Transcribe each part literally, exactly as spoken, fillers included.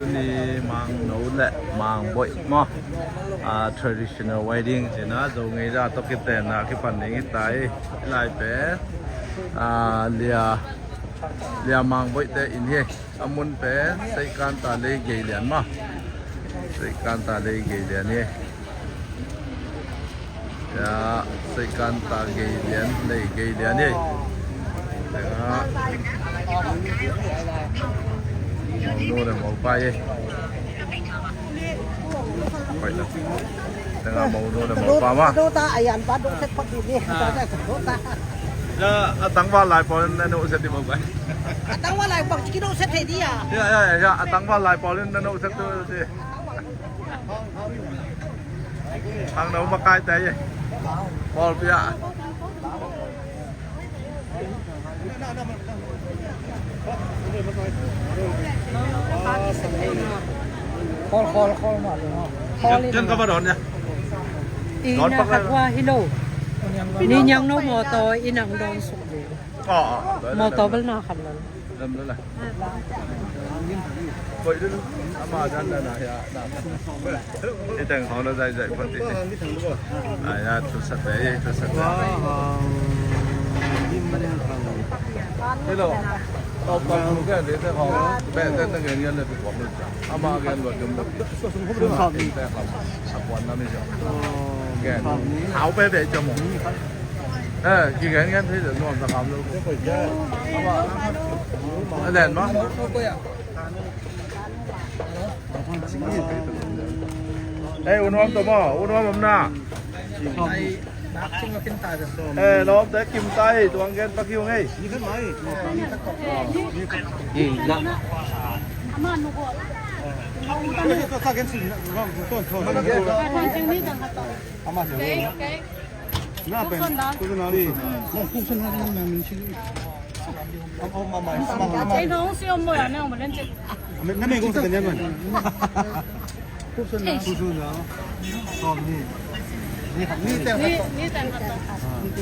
Ni Mangno le Mangboih maw? Ah, traditional wedding cih na, Zo ngeina tawh kitenna kipan ding hi ta hi. Lai pen, ah, Lia, Lia Mangboih te inn hi. A mun pen Seikan ta lei gei lian maw? Seikan ta lei gei lian hi. Ya, Seikan ta gei lian, lei gei lian hi. Ya. Monu le mopa hi. Pai la. Tengah monu le mopa ma. Dota ayan pa dok set pat di ni. Ya, a tangval lai pawl in na no set di mopa. A tangval lai pawl ciki no set di ya. Ya, ya, ya, a tangval lai pawl in na no set di. Ang no makai te ye. Pawl pia. Khol, khol, khol ma lo. Khol in. Ken ka ba don ya. Ina khat wa hi lo. Ni nyang no motor in ang don suk de. Motor bel na khat lo. Lam lo la. Koi lo. Ama dan na na ya na. Iteng khong na zai zai pon ti. Ai ya, thu sa te, thu sa te. Hello. Tau pa mu ke de te khong. Be te te ngen ngen le pi kuam le cha. Ama ngen lo jum lo. Thu sa te khong. Sa kuan na mi cha. Ngen. Hau be be cha mo. Eh, ki ngen ngen te nuam ta kam lo. Ama. Alen ma. Ei, u nuam tawh maw? U nuam om na? Ei, lawmte kim ta ei, tuang gen pak hi ung ei.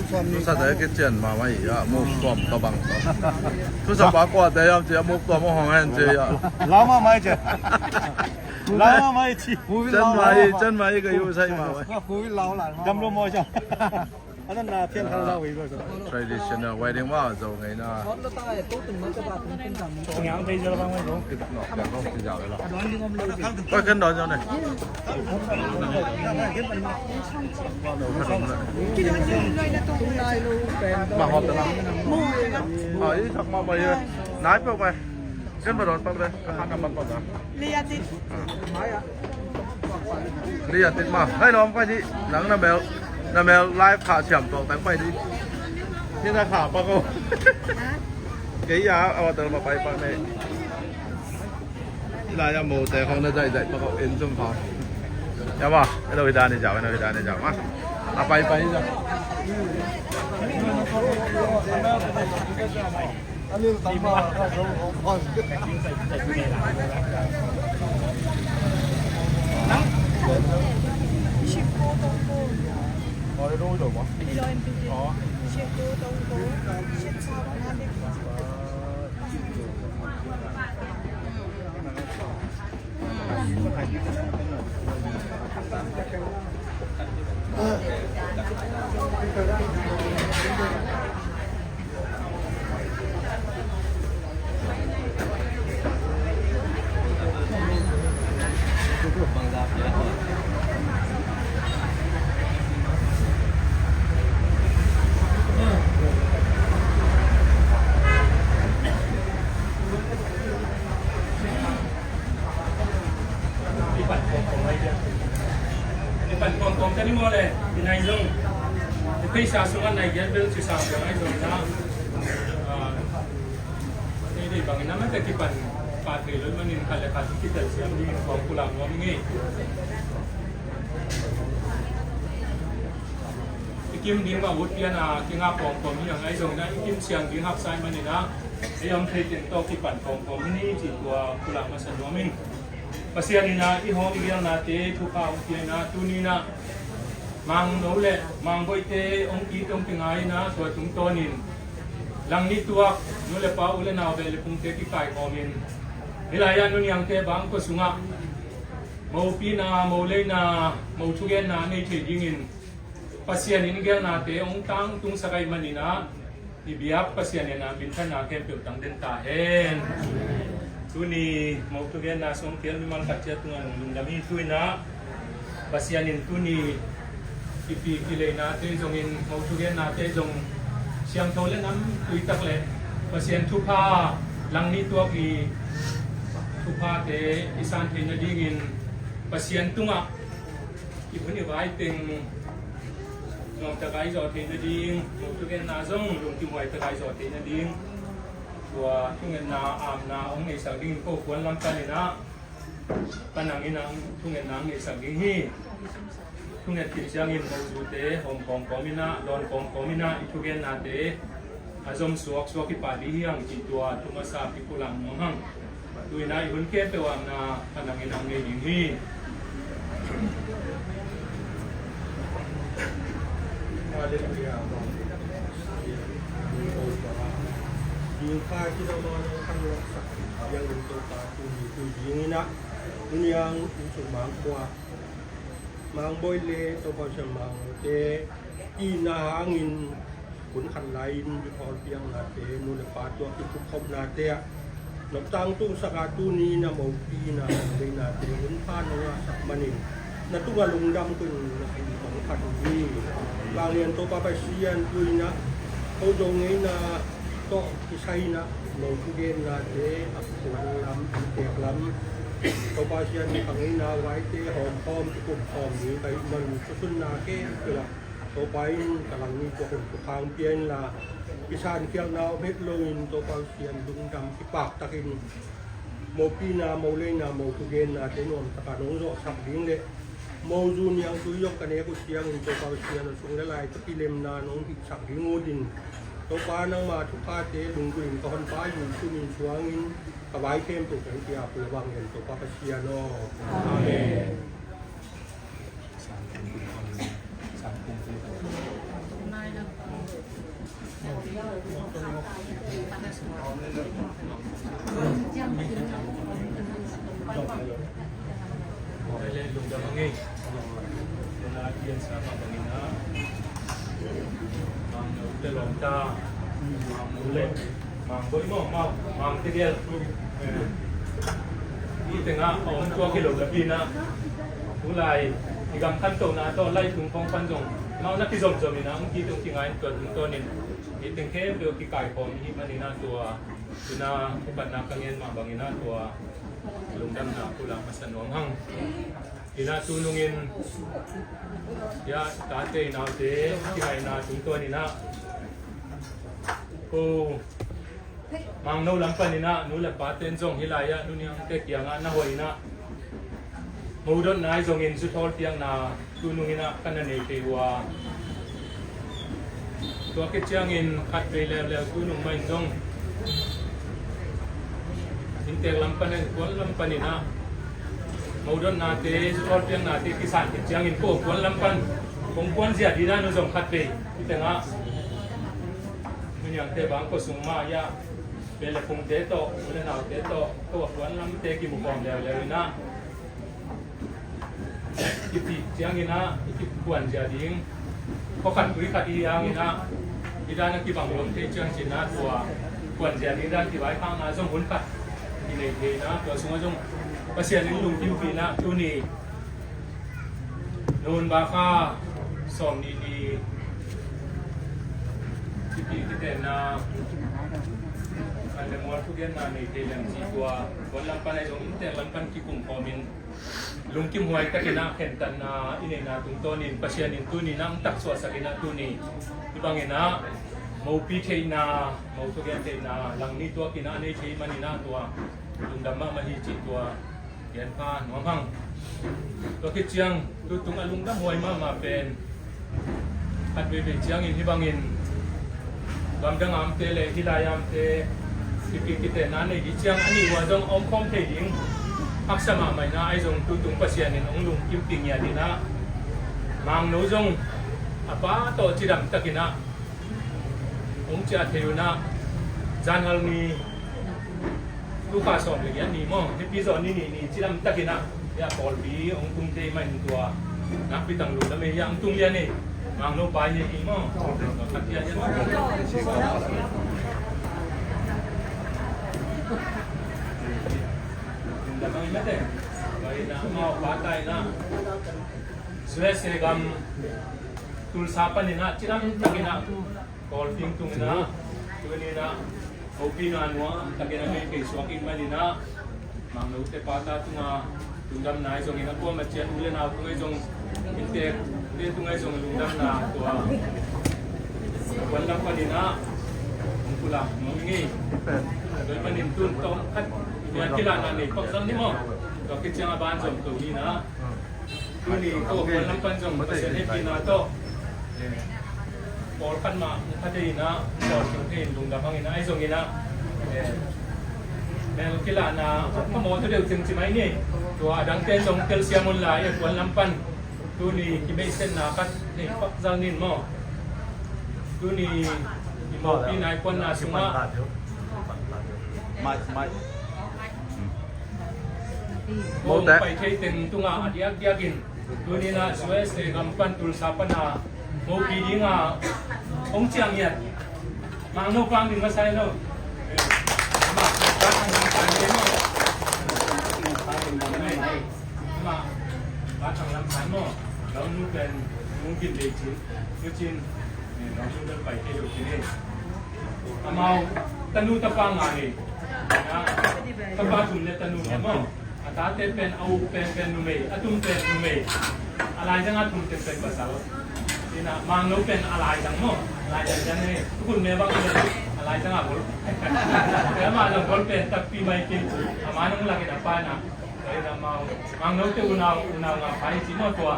Thu sa te kician mahmah hi a, muk tuam tabang tawh. Thu sa pa kua te yam ci a, muk tuam a hong hen ci a. Lau mahmah hi ci. Lau mahmah hi ci. Can mah hi, can mah hi ka yu sai mahmah. Dam lo maw ci. Traditional wedding maw, Zo ngeina. Koi ken dawn zo ne. Ma hop ta na. Ai, thak ma bai. Nai pe bai. Ken ba dawn pak le. Ka khan na man pak na. Lia tit. Lia tit ma. Hai lawm pai di. Nang na mel. Na mel live kha siam tawh tang pai di. Ni na kha pak o. Kei ya a hotel ma pai pak ne. Lai ya mo te khong na zai zai pak o in sum pha. Ya ma. Hello hi dan ni jaw, hello hi dan ni jaw ma. A pai pai ja. Kipan kawmkawm ka ni maw le, i nai zong i pheisa sungah nai giat bel cisa bel nai zong na. Nei dei bangin a mate kipan pah thei lo manin khat le khat kitel siam ding kawm pulak nuam i ngei. I kim ding mah ut pian a kingak kawmkawm hi a, ngai zong na i kim siang ding haksa i manin a, ei om thei teng tawh kipan kawmkawm hi ni cih tua pulak masa nuam ing. Pasian in a i hawm i gelnate thupha hong pia in a, tuni in a Mangno le Mangboihte hong kit hong kingai in a, tua tungtawnin langni tuak nu le pa, u le nau, beh le phungte kikaikhawmin Hih lai-ah nuniangte bangkua sungah mopina, moleina, mo thugenna a nei thei dingin Pasian in geelnate hong tangtungsak ahih maninah i biak Pasian in a minthanna khempeuh tang den ta hen. Tuni mo thugenna sungah mimal khat ciat tungah nong lungdam hi. Tu-inah Pasian in tuni kipi kileinate zongin mo thugennate zong siangtho le namtui tak le Pasian thupha langni tuak i thuphate i san theih nadingin Pasian tungah i hun i vai teng nuamtak a i zawh theih nading, mo thugenna zong lungkimhuai tak a i zawh theih nading tua thungetna amna hong neihsak dingin ko kuan lam paninah panang in ang thungetna ang neihsak ding hi. Thunget khit ciangin mozute hawm kawmkawm inah, dawn kawmkawm inah i thugennate a zom suaksuak i pah dih hi ang cih tua thu masa kipulang nuam hang. Tu-inah i hun khempeuh amna panang in ang nei ding hi. Halleluiah. Ding kha kina mawh nang khan laksak yang in Topa tuni tui ding inah tuniang in sung mangkua mangboi le Topa Sian mangte ina hangin kun khan lai-in i khawl piangnate nu le pa tua kikupkhopnate ah nong tangtungsak a tuni na mopina leinate hun pha nong ngahsak manin na tungah lungdam kun na hong khat uh hi. Vanglian Topa Pasian tu-inah ko zo ngeina tawh kisai inah mo thugennate a kuan lam, a tek lam Topa Sian ka ngeina vaite hawmkhawm kikumkhawm ding ka hih man thusunna khempeuh ah Topa in ka langni tua hun thukhang pia inla kisankhialhna om het loin Topa Sian lungdam kipaktakin mopina, moleina, mo thugennate nuamtaka nong zawhsak ding le mozu niangtui zong ka nek uh ciangin Topa Sian a sung le lai tawh kilemna nong hihsak ding uh din Topa nangma thuphate lunggulhin ka Honpa Jesu min suangin ka vai khempeuh kan kiap uh le bang gen Topa Pasian aw. Amen. Mang boi maw, mau, mang tegel. Hih tengah a om tuak hi lo lapi inah tulai i gam khantohna tawh lai tung khawng pan zong mau na kizomzom inah hong kite hong kingai in tua tungtawnin hih teng khempeuh kikaikhawm i hih maninah tua tuna kipatna ka ngen mah banginah tua lungdamna pulak masa nuam hang. Inah tunungin ya tate i naute kihaina tungtawninah ko mangno lam paninah nu le pate in zong hih lai-ah nuniangte kiangah na hoih inah modotna i zongin zuthawl piakna tununginah ka na nei kei uh a tua khit ciangin khatvei leuleu tunung mah in zong inntek lam panin kuan lam paninah modotnate zuthawl piaknate kisan khit ciangin ko kuan lam pan kong kuan zia dih dan uh zong khatvei i tengah nuniangte bang kua sung mah iah bele phungte tawh u le naute tawh ko a kuan lamte kimu kawm leuleu inah kipik cianginah i kikuan zia ding khuakhat tui khat i hi hanginah i dan a kibang lom thei ciang cinah tua kuan zia ding dan kivaikhakna zong hun khat i nei thei inah tua sungah zong Pasian in lungkimpih inah tuni Noon bakha sawm nih ni kipi kitenna kan le mual thugenna nei thei lem ci tua kuan lam pan ahi zong inntek lam pan kikum khawmin lungkimhuai takinah khentatna i neihna tungtawnin Pasian in tuni nang taksuahsakinah tuni i banginah mopi theihna mo thugen theihna langni tuakinah a nei thei maninah tua lungdam mahmah hi cih tua Pianpha nuam hang. Tua khit ciang tutung a lungdam huai mahmah pen khat veivei ciangin hih bangin gamdang amte le hih lai amte kipi kitenna nei dih ciang a nih hua zong a omkhawm thei ding haksa mahmah inah ahi zong tutung Pasian in hong lungkimpi ngiat inah mangno zong a pa tawh cidam takinah hong ciah thei unah zanhal ni Luka sawm le giat ni maw, Nipi zawh ni nih ni cidam takin ah, hiah pawlpi hong tung thei mah in tua nakpi tang lungdam ei. Hiah hong tung lian ei, Mangno pa hi ei maw. Khat hiah hiah. Lungdam ei mate. Tua in ah amau pa ta in ah U S A gam Tulsa panin ah cidam takin ah Kawlpi hong tung in ah, tuni in ah hopihna nuam takin a vei kei suak ing manin ah, Mangnote pa ta tungah lungdamna ahi zongin, a kuamah ciat u le nau tungah ahi zong, inntekte tungah ahi zong lungdamna tua Kuanlam panin ah hong pulak nuam ing ei. Tua ahih manin tun tawm khat pian kilahna nei pak zang ni maw. Tua khit ciang a ban zom to ni in ah, tuni ko Kuanlam pan zong Pasian hehpihna tawh pawlkhat mah hong pha thei in ah, pawl khin thei in lungdam hang in ah, ahi zongin ah, eh, mel kilahna a mawtaw deuh teng ci mai ni. Tua a dangte zong telsiam un la, eh, Kuanlam pan tuni kimeihsetna khat nei pak zal ning maw. Tuni i mawhpi nai kuanna sungah Mai, mai. Hong pai thei teng tungah a diakdiakin tuni in ah U S A gam pan Tulsa pan a mawhpi dingah hong ciang ngiat Mangno pa hong ding masa hi lo. Amah pa thang lam khan maw, Lawmnu pen hong kin lei cin, nu cin, eh, Lawmnu bel pai kei lo cin eh. Amau tanu tapa nga nei. Tapa thum le tanu nih maw. A tate pen, a u pen pen numei, a tum pen numei. A laizang a thum teng pen pasal. Ina Mangno pen a laizang maw. A laizang zang eh. Tukun me bang pen a laizang a gol. Tua amah zong gol pen takpi mai kei. Amah nong lak in a pa na. Tua ina amau Mangnote unau, unau nga pa hi ci maw tua.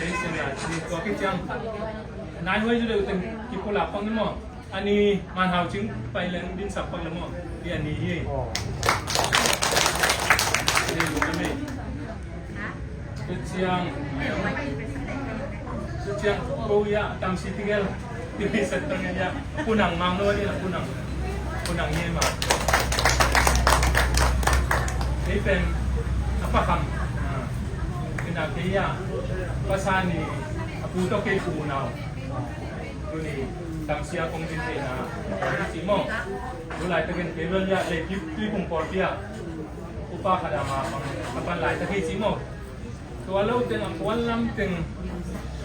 Ei sia na ci tua kiciang. Nai huai zu deuh teng kipulak pang ni maw. Ani man hau cing pai leng din sak pak le maw. Hi ani hi. Ani lu kami. Kiciang. Kiciang ko ya tam si tigel. Tibi sa tang ya. Punang Mangno ni na punang. Punang ni ma. Ni pen apa kam. Kina kei ya. Pasani apu to kei pu nau. Tuni tangsia kong din theihna hi ci maw. Tu laitakin kei bel ya lei kip tui kung pawlpi ah upa khat a ma pang a pan laitak hi ci maw. Tua lo teng a Kuanlam teng,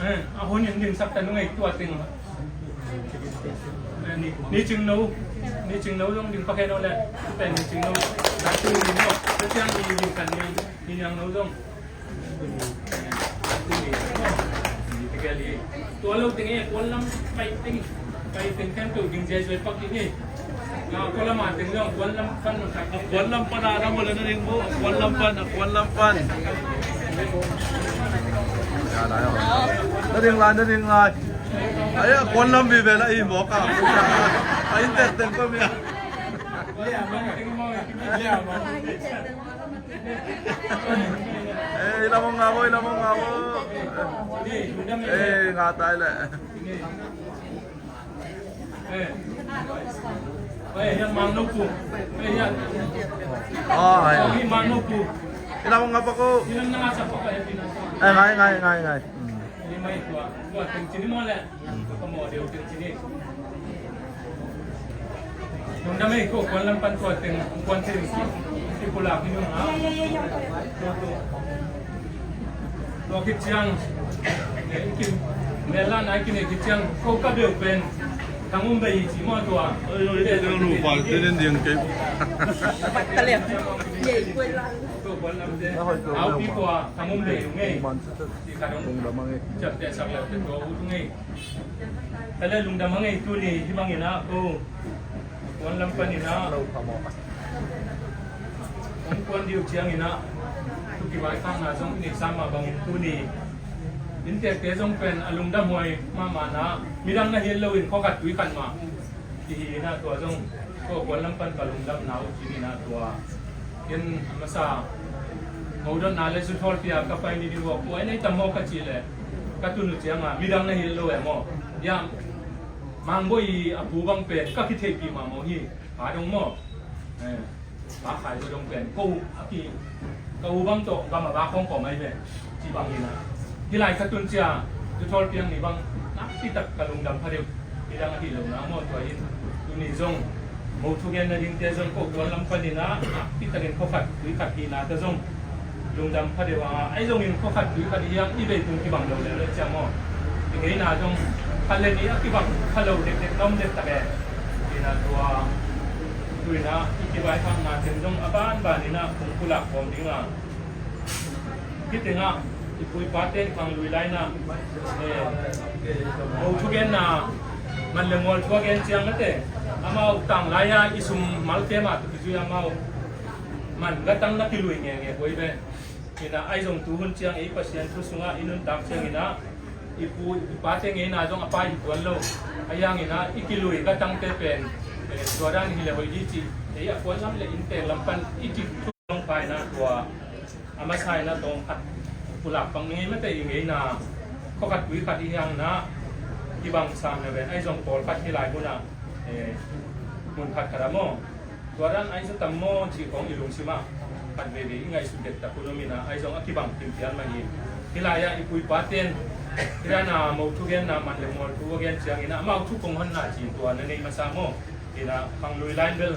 eh, a hun in dingsak ta nung ei tua teng. Eh, ni, ni cingno, ni cingno zong ding pakhen aw le pen ni cingno. Laitu ni maw. Tua ciang ni ding kan ni, ni niangno zong. Tua lo teng e, Kuanlam pai teng, pai teng kan to ding zia zoi pak ding e. Kuanlam a teng lo, Kuanlam pan. Kuanlam pan a na mo le na ding mo, Kuanlam pan, Kuanlam pan. Na ding lai, na ding lai. Ai, Kuanlam vive la i mo ka. Ai, teng teng ko mi a. Eh, lamong ngabo, lamong ngabo. Eh, ngatai le. Eh, yang Mangno pu. Eh, yang. Oh, ay. Yang Mangno pu. Lamong ngabo ko. Eh, ngai, ngai, ngai, ngai. Hmm. Lungdam ei ko Kuanlam pan tua teng, kuan teng ki, ki pulak ni nung ha. Tua khit ciang, eh, ki, mel la nai ki ne khit ciang, ko ka beu pen, thang um bei ci maw tua. Oi, oi, oi, oi, oi, oi, oi, oi. Ko Kuanlam te, au pi tua, thang um bei ung ei. Ci ka dong, ciap te sak leu te tua u tung ei. Ka le lungdam a ngei tuni hi bangin ah ko Kuanlam panin ah hong kuan dih uh ciangin ah tu kivaikakna zong i neihsa mah bangin tuni inntekte zong pen a lungdam huai mahmah na midang na hilh loin khua khat tui khat mah kihi in ah tua zong ko Kuanlam pan ka lungdamna uh ci-in ah tua. Ken a masa modotna le zuthawl pia ka pai ni ding uh a kua en ei tam maw ka cih leh ka tun uh cianga midang na hilh lo e maw. Hiam Mangboi i a pu bang pen ka kitheihpih mahmah hi. A dong maw. Eh. Ba khai zaw dong pen ko a ki ka u bang tawh gam a ba khawng kawm ai ve. Ci bang hi na, hi lai ka tun cia, tu thawl piang ni bang nakpi tak ka lungdam pha deuh. Hi dang a hi lo na maw, tua in tuni zong mo thugen na dingte zong ko tuan lam panin ah nakpi takin khua khat tui khat hi na ta zong lungdam pha deuh a, ahi zongin khua khat tui khat hi hiang i bei tung kibang lo lel le cia maw. I ngeina zong khat le ni a kibang kha lo dekdek na om dektak e. Hi na tua tuina i kivaihakna teng zong a banbanin ah kong pulak kawm ding a. Hi tengah i pu i pate in khanglui lai-in ah, eh, mo thugenna, man le mual thu a gen ciang mate, amau tang lai-a i sum malte mah tawh kizui amau man gatang na kilui ngenge huai ve. Hi na ahi zong tuhun ciang ei Pasian thu sungah i nuntak ciangin ah i pu i pate ngeina zong a pai hi tuan lo. Ahi hangin ah i kilui gatangte pen, eh, tua dan hi le hoih dih cih ei a puan lam le inntek lam pan i kithuk zong pai na tua a masa in ah tawm khat pulak pang ngei mate i ngeina khua khat tui khat i hiang na kibang sam na ven ahi zong pawlkhat hi lai hun ah, eh, mun khat khat a maw. Tua dan ahi zong tam maw cih khawng i lungsim ah khat veve i ngaihsut dektak hun om in ah ahi zong a kibang kimpial mah hi. Hi lai-ah i pu i pate in hi dan a mo thugenna man le mual thu a gen ciangin ah amau thu kong honna cih tua na nei masa maw. Hi na khanglui lai-in bel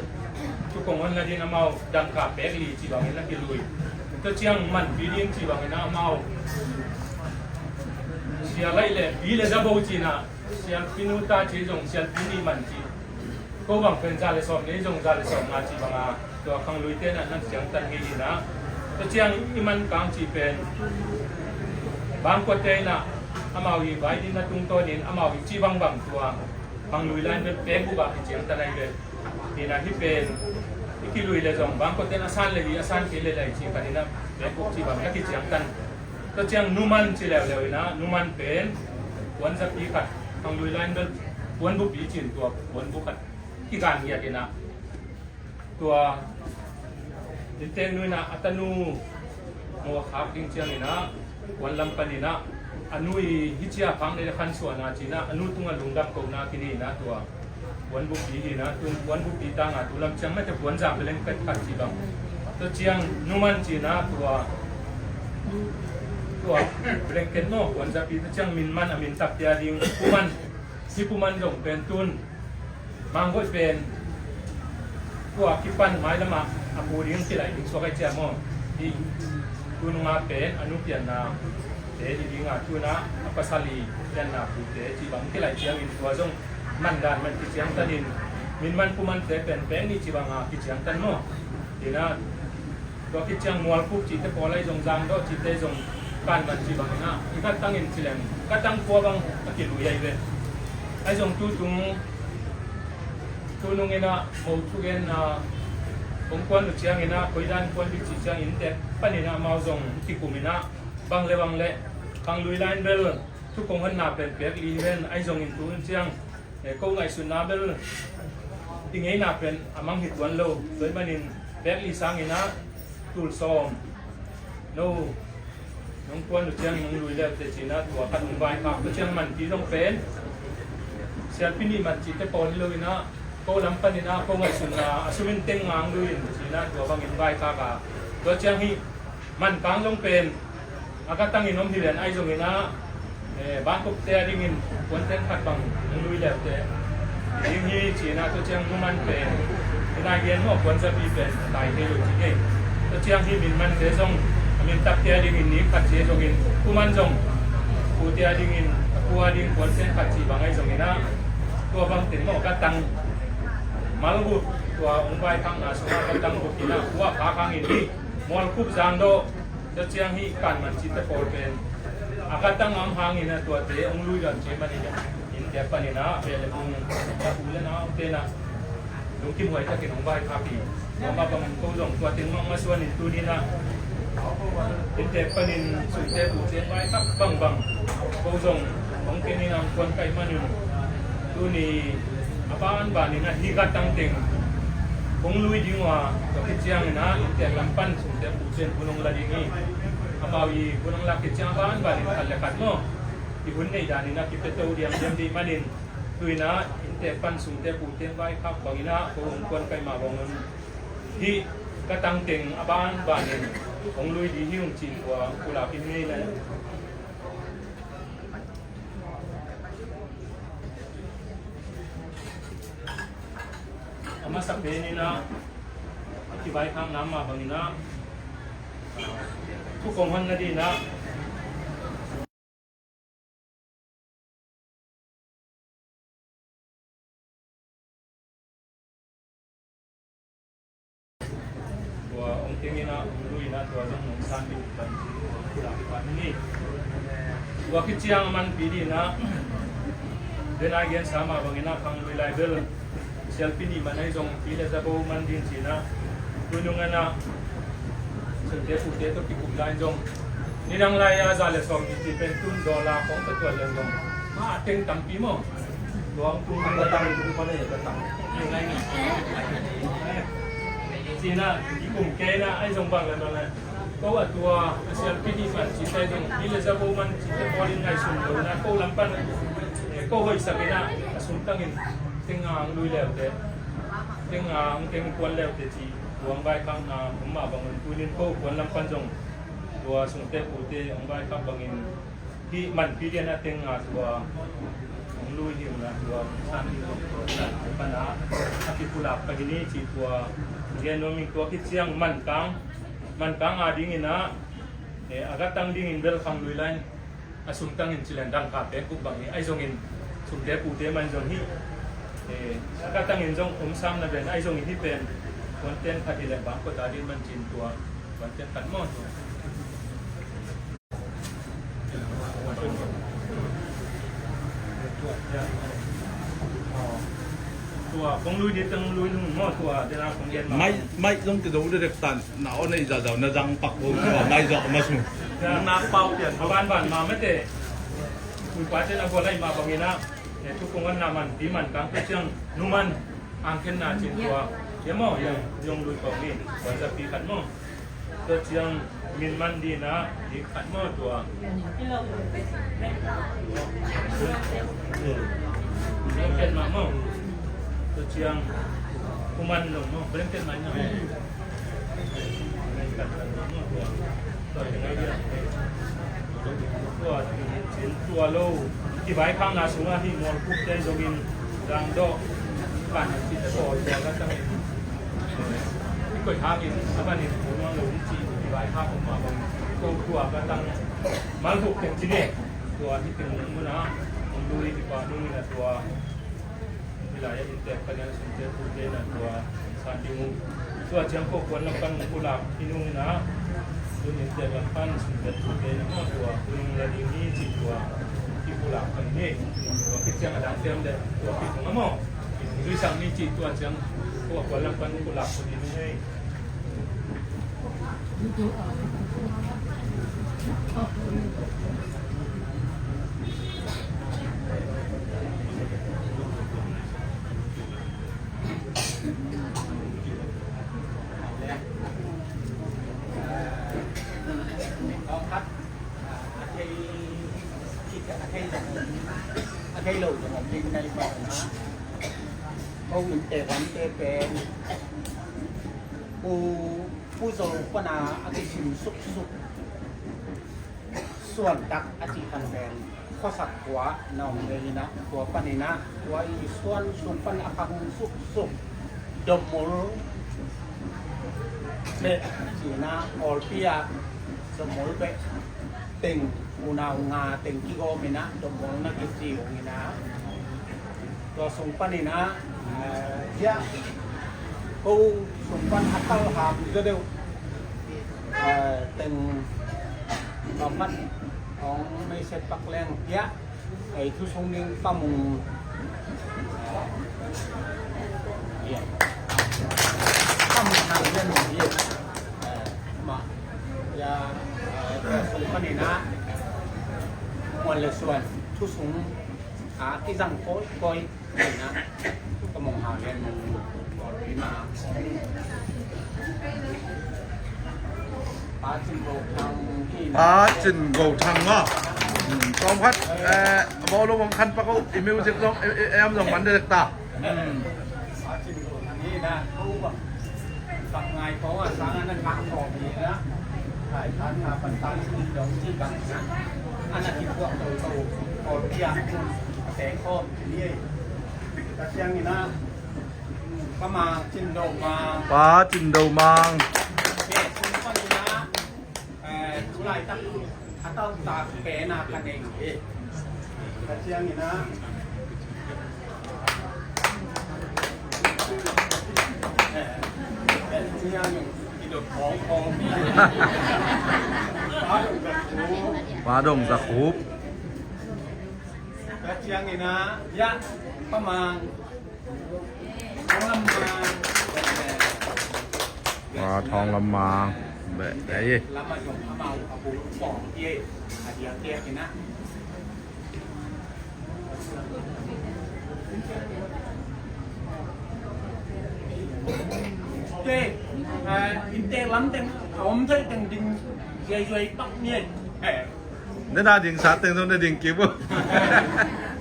thu kong honna ding amau dangka pek li cih bangin na kilui. Tua ciang manpi ding cih bangin ah amau sia laih le pi le za bo cih na, sialpi nu ta cih zong sialpi nih man cih. Ko bang pen za le sawm nei zong za le sawm nga cih banga tua khangluite na nan ciangtan hi hi na. Tua ciang i man kang cih pen bangkuate in ah amau i vai ding na tungtawnin amau i cih bangbang tua khanglui lai-in bel pekbuk ah i ciangtan ahi ve. Hi na hih pen i kilui le zong bangkuate in a san le hi a san kei le lai cih khat in ah pekbuk cih bang na kiciangtan. Tua ciang numan ci leuleu in ah numan pen puanzapi khat khanglui lai-in bel puanbupi cin tua puanbu khat kigan ngiat in ah tua Dintek nu in ah a tanu maw a khak ding ciangin ah puan lam panin ah a nu i hih cia phak nei le khansuahna cin ah a nu tungah lungdam kohna kinei in ah tua puanbupi hi na, tu puanbupi tanga tu lam ciang mate puanza blanket khat cih bang. Tua ciang numan cin ah tua tua blanket maw puanzapi tua ciang minman a mintak tia ding puman. Hih puman zong pen tun Manghoih pen tua kipan mailamah a pu ding kilaih ding suak ai cia maw? Hih tununga pen a nu pianna te hi dinga tuna a pasal i pianna pute cih bang kilaih ciangin tua zong mandan man kiciangtanin minman pumante pen peng nih cih banga kiciangtan maw? Hi na tua khit ciang mualkhup cihte pawl ahi zong zangdawh cihte zong kanman cih bangin ah i gatangin cileng gatang khua bang a kilui ahi ve. Ahi zong tutung tunung in ah mo thugen ah kong kuan uh ciangin ah koidan kuan dih cih ciangin tek panin ah amau zong kikumin ah bang le bang le khanglui lai-in bel thu kong honna pen pek li hi ven ahi zongin tu in ciang Eh, ko ngaihsutna bel i ngeina pen a mang hi tuan lo. Tua ahih manin pek li sangin ah tul sawm no nong kuan uh ciang nong lui leu te cin ah tua khat nong vaikhak tua ciang manpi zong pen sialpi nih man cihte pawl hi lo in ah ko lam panin ah ko ngaihsutna a sum in teng ngang lui in cin ah tua bangin vaikhak a tua ciang hi man kang zong pen a gatangin om hi ven ahi zongin ah, eh, bangkokte a dingin puanten khat bang hong lui leute ding hi cin ah tua ciang muman pen hi nai gen maw puanzapi pen a tai thei lo ci kei. Tua ciang hi minmante zong a mintakte a dingin ni khat ci zongin kuman zong pute a dingin a pu a ding puanten khat ci bang ahi zongin ah tua bang ten maw gatang malgut tua hong vaikhakna sungah gatang gukin ah pu a phak hangin hi mualkhup zangdawh Tua ciang hi kanman cihte pawl pen a gatang a om hangin a tuate hong lui dan ci manin ah inntek panin ah beh le bung a u le naute in ah lungkim huai takin hong vaikhak hi. Tua mah bangin ko zong tua teng mah masuanin tuni in ah inntek panin sungte pute vaikhak bangbang ko zong hong kenin ah hong kuan kaih manin tuni a banbanin ah hih gatang teng hong lui ding uh a tua khit ciangin ah inntek lam pan sungte pute in hun hong la ding hi. Amau i hun hong lak khit ciang a banbanin khat le khat maw i hun neih danin ah kipia to diamdiam dih manin tu in ah inntek pan sungte pute in vaikhak bangin ah ko hong kuan kaih mah bang un hih Ka tang teng a banbanin hong lui ding hi ung cih tua pulak in ngei le. A masa pen in ah, a kivaikhakna mah bangin ah, thu kong hon nading in ah, tua hong teng in ah, hong lui in ah, tua zong hong san ding hi pan ci, tua khit ciang a manpih ding in ah, den a i gensa mah bangin ah, khang lui lai bel sialpi nih man ahi zong, pi le za bo man ding ci in ah, tu nung in ah, suante pute tawh kikup lai zong, nidang lai a za le sawm nih ci pen tun dollar khong ka tuat le zong, ma a teng tampi maw. Tua hong tung ka tang, tung pa le ka tang. Ci in ah, kikum kei in ah, ahi zong bang le bang le, ko a tua a sialpi nih man cite zong, pi le za bo man cite pawl in ngaihsun lo in ah, ko lam pan, eh, ko hoihsak in ah, a sung tangin teng a hong lui leute, teng a hong teng kuan leute ci, tua hong vaikhakna om mah bangin, tu in ko kuan lam pan zong tua sungte pute hong vaikhak bangin, hih manpih ding a teng a tua hong lui hi ung a, tua san ding zong tua san pan a, a kipulak ka hi ni ci, tua gen nuam ing. Tua khit ciang Mankang, Mankang a ding in ah, eh, a gatang ding in bel khang lui lai, a sung tangin ci len dang kha pen kup bang hi, ahi zongin sungte pute man zong hi, eh, a gatang in zong om sam na ven, ahi zongin hih pen kuanten khat hi le bang ko ta ding man cin, tua kuanten khat maw, tua. Tua kong lui ding teng lui nung maw, tua den a kong gen mah. Mai, mai zong kizo direct tan. Na aw nei zahzah na zang pak ko, tua mai zah ma sung. Ya. Na pau pian. Banban mah mate. Ui pa ten a gual lai mah bangin ah, eh, thu kong honna manpih Mankang tua ciang nu man ang khen na cin tua. Ya maw, ya, zong lui kong ni. Wan za pi khat maw. Tua ciang min man ding in ah, dik khat maw tua. Blanket mah maw. Tua ciang kuman lo maw. Blanket mah in ah. Blanket mah maw tua. Tua ciang ai dia. Tua, cin tua lo. Kivaikhakna sungah hih mual kuk ten zongin zang dawh. Kan cin tua tua ka tang in. Koih hangin a manin tua lo ni ci, kivaikhak om mah bang. Ko tua ka tang. Mal huk teng ci ne. Tua hi teng mun a. Mun lui hi pa nung in a tua. Hih lai-ah inntek ka lian sungte pute na tua san ding uh. Tua ciang ko kuan lam pan pulak hi nung in ah, tun inntek lam pan sungte pute na maw tua, tun la ding hi ci tua, kipulak pan hi. Tua khit ciang a dang ciang le tua kipung a maw, kipung zuisak ni ci tua ciang ko kuan lam pan pulak pan hi nung hi. A thei, a thei lo zong om ding nai pah na. Ko inntek lamte pen Pu, Pu Zo pana a kisim suksuk Suantak a cih khan pen khuasak khua na om ve hi na, tua panin ah tua i suan sung pan a khang suksuk Dommol beh ci na, Awlpi ah Dommol beh teng unau nga teng kigawm in ah Dommol na kici ung hi na. Tua sung panin ah, eh, hiah ko sung pan a tal hang zaw deuh, eh, teng bangmah hong message pak leng hiah, eh, thu sung ding ka mung, eh, hiah ka mung hang lian hiah, eh, mah hiah, eh, tua sung panin ah muan le suan thu sung a kizang kawikawi. Pa Cin Go Thang maw. Hmm, tawm khat, eh, bawlung hong khan pak o, i music zong, i, i, em zong man dek ta. Hmm. Pa Cin Go Thang hi na, ko bang. Bang ngai khawng a sang a na ngah khawm hi na. Ai, tan na pan tan sin dong ci bang na. A na kituak toto khawm hi a, a pek khawm hi. Ka ciang hi na. Pa Mang Cin Do Mang. Pa Cin Do Mang. Pek sung pan hi na. Eh, tu laitak a tau tak pen a ka nei hi. Ka ciang hi na. Eh, eh, tu yang i dot khawng khawng hi. Pa Dong Za Khup. Pa Dong Za Khup. Ka ciang hi na. Ya, Pa Mang. Thawng Lam Mang. Wa, Thawng Lam Mang. Beh, beh, ye. Te, eh, inntek lam teng, a om thei teng ding, zuai zuai pak ni. Eh. Na na ding sa teng zo, na ding kip uh.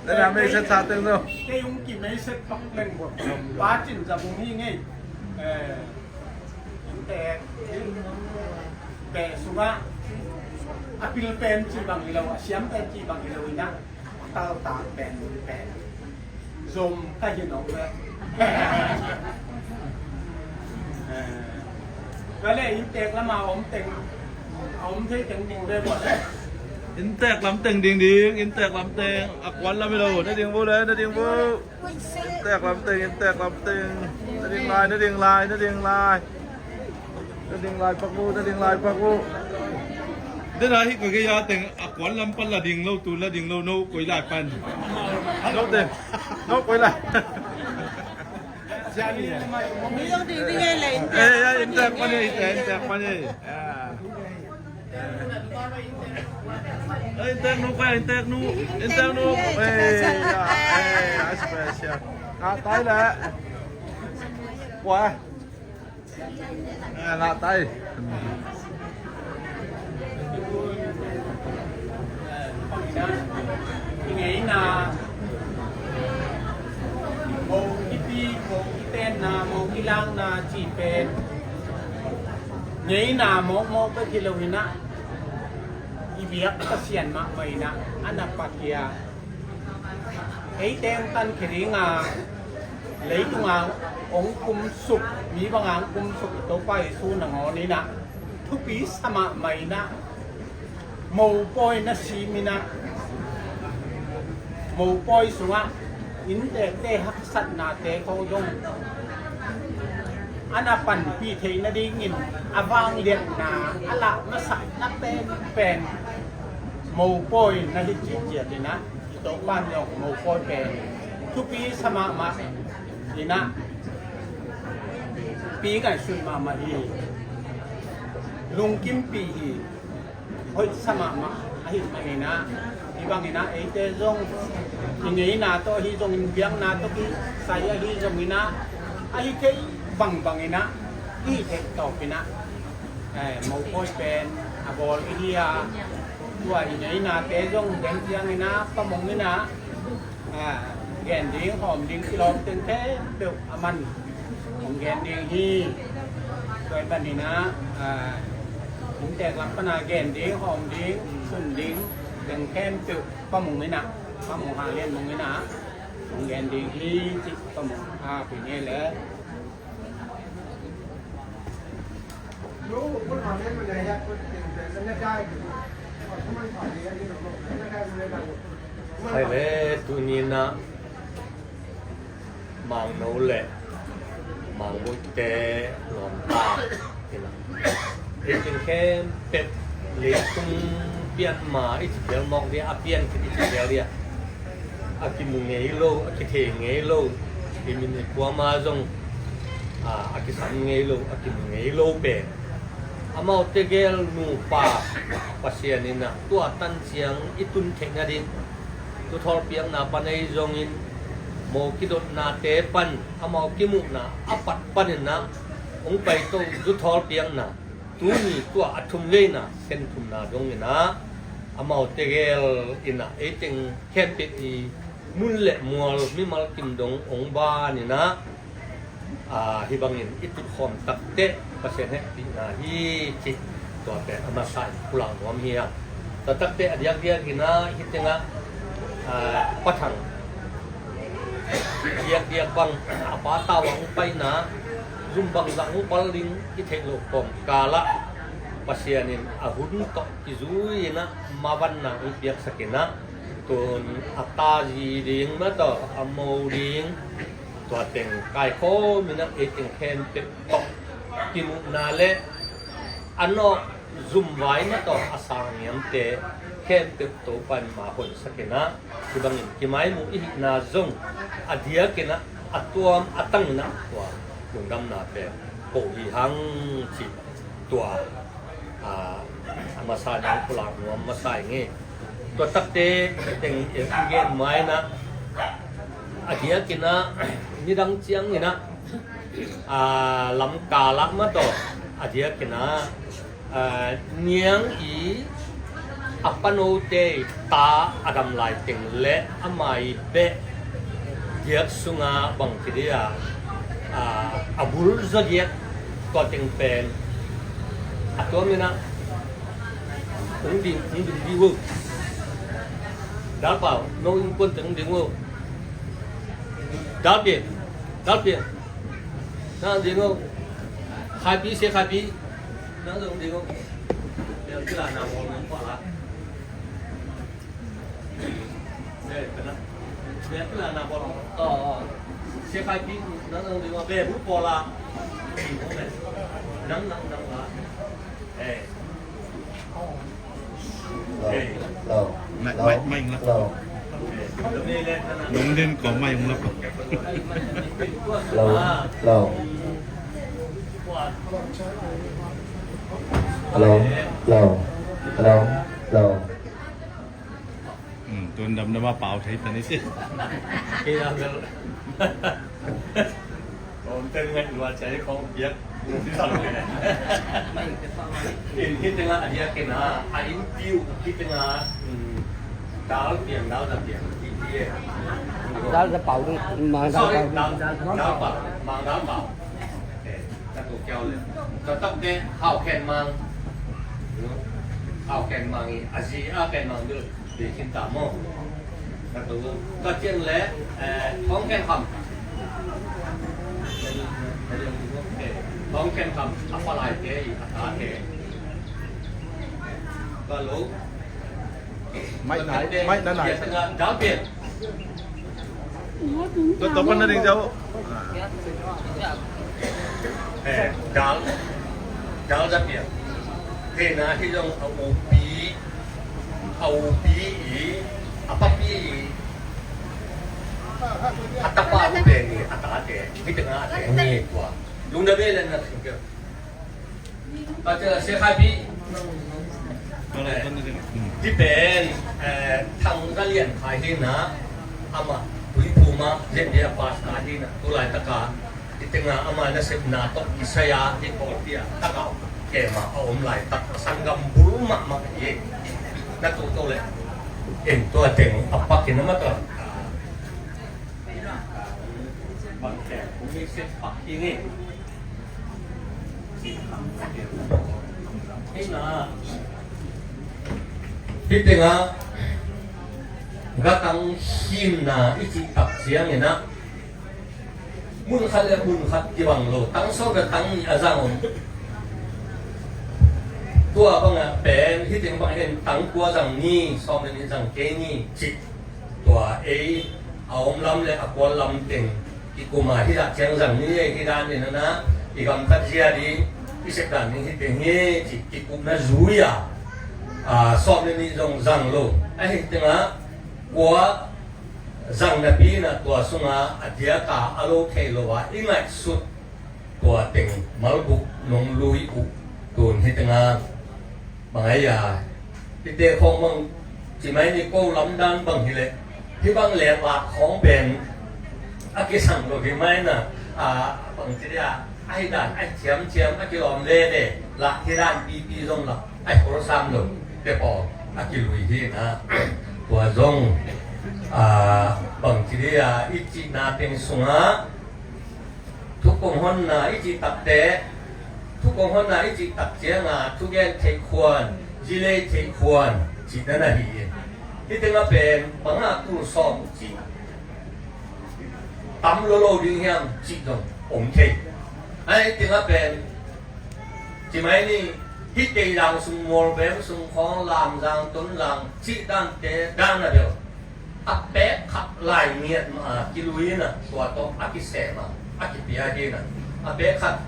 Na na mei set sa teng zo. Kei hong ki mei set pak leng bua. Pa Cin Za Bung hi ngei. Eh, inntek, beh sungah a pil pen ci bang hi lo, a siam pen ci bang hi lo hi na. Tal tak pen pen. Zom ka hi nong le. Eh. Ka le inntek lama om teng, a om thei teng ding ve bua le. Inntek lam teng ding ding, inntek lam teng. A kuan lam hi lo, na ding vo le, na ding vo. Inntek lam teng, inntek lam teng. Na ding lai, na ding lai, na ding lai. Na ding lai pak vo, na ding lai pak vo. Dena hi ka gei a teng a kuan lam pan la ding lo, tu la ding lo, no koi lai pan. No teng, no koi lai. Ni dong ding ding ei le. Eh, ya, inntek pan ei, inntek pan ei. Ya. Eh, inntek nu, inntek nu, inntek nu. Eh, ya, eh, ya, special. Ngah tai le. Kua. Eh, ngah tai. I ngeina, mo kipi, mo kitenna, mo kilangna cih pen ngeina mawkmawk bek hi lo hi na, i biak Pasian mahmah hi na, a na pakia. Eite hong tankhia dinga, leitunga hong kumsuk, mi banga hong kumsuk i Topa Jesu nangawn hi na, thupi sa mahmah hi na, mopawi na sim hi na, mopawi sungah inntekte haksatnate ko zong a na panpih theih nadingin a vangliatna a lah masakna penpen mopawi na hi ciatciat hi na, i Topa in zong mopawi pen thupi sa mahmah hi na, pi ngaihsut mahmah hi, lungkimpih hi. Hoih sa mahmah ahih manin ah, hih bangin ah eite zong i ngeina tawh ahi zongin biakna tawh kisai ahi zongin ah, ahi kei bangbangin ah i hih theih tawpin ah, eh, mopawi pen a bawl i hi a, tua i ngeinate zong den ciangin ah pamongin ah, ah, gen ding hawm ding kilawm teng khempeuh a man hong gen ding hi. Tua ahih manin ah, ah, inntek lam pana gen ding hawm ding sun ding teng khempeuh Pa Mung in ah, Pa Mung Hang Lian Mung in ah hong gen ding hi cih Pa Mung a pi ni le. Hai le, tuni in ah Mangno le Mangbuite lawmta in ah, hih teng khempeuh leitung pian ma i ci phial mawk dia, a pian khit i ci phial dia, a kimu ngei lo, a kithei ngei lo, i min i kuama zong, a, a kisam ngei lo, a kimu ngei lo pen, amaute gel nupa Pasian in ah tua tan ciang i tun theih nading, tu thawlpiakna pan ahi zongin, mo kidotnate pan, amau kimuhna a pat panin ah hong paito zu thawlpiakna, tuni tua a thum veina, khen thumna dongin ah, amaute gel in ah ei teng khempeuh i mun le mual mimal kim dong hong banin ah, Aa, hih bangin i tutkhawm takteh Pasian hehpihna hi cih tua pen a masa in pulak nuam hi hang. Tua takteh a diakdiak in ah hih tengah, aa, Pa Thang diakdiak bang a pa tau a hong paina, zum bangzah hong pal ding i theih loh kawmkal ah Pasian in a hun tawh kizui in ah mavanna hong piaksak in ah, tun a ta zi ding mah tawh a mo ding, tua teng kaikhawm in ah ei teng khempeuh tawh kimuhna le a nawh zumvai mah tawh a sangiamte khempeuh Topa in mah honsak in ah, hih bangin kimaimuh i hihna zong a diak in ah a tuam a tang in ah tua lungdamna pen ko hi hang cih tua, aa, a masa in hong pulak nuam masa ing e. Tua takteh teng i gen mai in ah a diak in ah nidang ciang in ah, aa, lamkal ah mah tawh a diak in ah, aa, niang i a panote i ta a dam lai teng le ama i beh diak sungah bang ci dih a, aa, a bul zaw diak tua teng pen a tuam in ah hong ding, hong ding dih uh. Dalpau, no innkuan teng hong ding uh. Dalpian, Dalpian. Nang ding uh. Khaipi, Sia Khaipi. Nang ding uh. Bel kila na bawl nang pah la. Bel kila na bawl. Oh, oh. Sia Khaipi, nang ding uh. Bel bu pawl la. Nang, nang, nang la. Eh. Hello. Hello. Mai, mai, mai, mai. Hello. Nong den ko mai, mai. Hello. Hello. Hello. Hello. Hello. Hmm, tun damdam a pau thei ta ni si. Kei a bel. Om ten ngai lua cai kong piak. In hih tengah a diak in ah, a innpi uh hih tengah, um, dal piang, dal za piang, hih, hih, eh. Dal za pau ding, mang dal pau ding. Sorry, dal, dal pau, mang dal pau. Eh, ka tu kiau le. Ka tak de, hau khen mang. Hau khen mang i, a zi a khen mang dul. Pi khin ta maw. Ka tu, ka cian le, eh, Thawng Khen Kham. Thawng Khen Kham, a palaite i, a tate. Ka lo. Mai nai, mai na nai. Ka tengah, dal pian. Tua, tua pan na ding jau. Eh, dal, dal za pian. Hena hi zong a upi, a upi i, a papi i, a tapa pen i, a tate, hih tengah a te ni tua. Lungdam e le na singke. Tua te Sia Khaipi. Hih pen, eh, Thang Za Lian Khai hi na, amah Tuiphum ah, Z D A pastor hi na, tu laitak a hih tengah ama nasepna tawh kisai a, hih pawlpi ah tak a kem a a om laitak, sanggam bul mahmah hi. Na tu to le. En tua teng a pak in a mata. Bang kem, kung mi sep pak in e. Hih na, hih tengah gatang himna i cih tak ciangin ah, mun khat le mun khat kibang lo, tang sawm le tang nih a zang om. Tua bangah pen, hih teng bang hen tang kua zang ni, sawm le nih zang kei ni, cih tua ei a om lam le a kual lam teng kikum a, hih dah ciang zang ni, hih dan in a na, i gamtat zia ding, i sep dan ding hih teng hi, cih kikupna zui a, a, sawm le nih zong zang lo. Ahih tengah kua zang napi in a tua sungah a diak a a lo thei lo a i ngaihsut tua teng malbuk nong lui uh tun hih tengah bang ai a, hihte khawng bang ci mai ni, ko lamdan bang hileh hih bang leh lak khawng pen a kisang lo hi mai na, a, bang ci dia, a hi dan a hi ciamciam a kilawm lele lah hi dan pipi zong lah a hi kholsam lo te pawl a kilui hi na. Tua zong, a, bang ci dia, i cihna teng sungah Thu kong honna i cih takte, thu kong honna i cih tak cianga thugen theih khuan, zilei theih khuan cihna na hi in. Hih tengah pen bangah tul sawm cih tam lo lo ding hiam cih zong om thei. Ahi tengah pen ci mai ni, hih teidang sung, Mualbem sung khawng, Lamzang, Tonzang cih dante dan a deuh a pek khat lai ngiat mah a kilui in a, tua tawh a kisem a, a kipia hi in a, a pek khat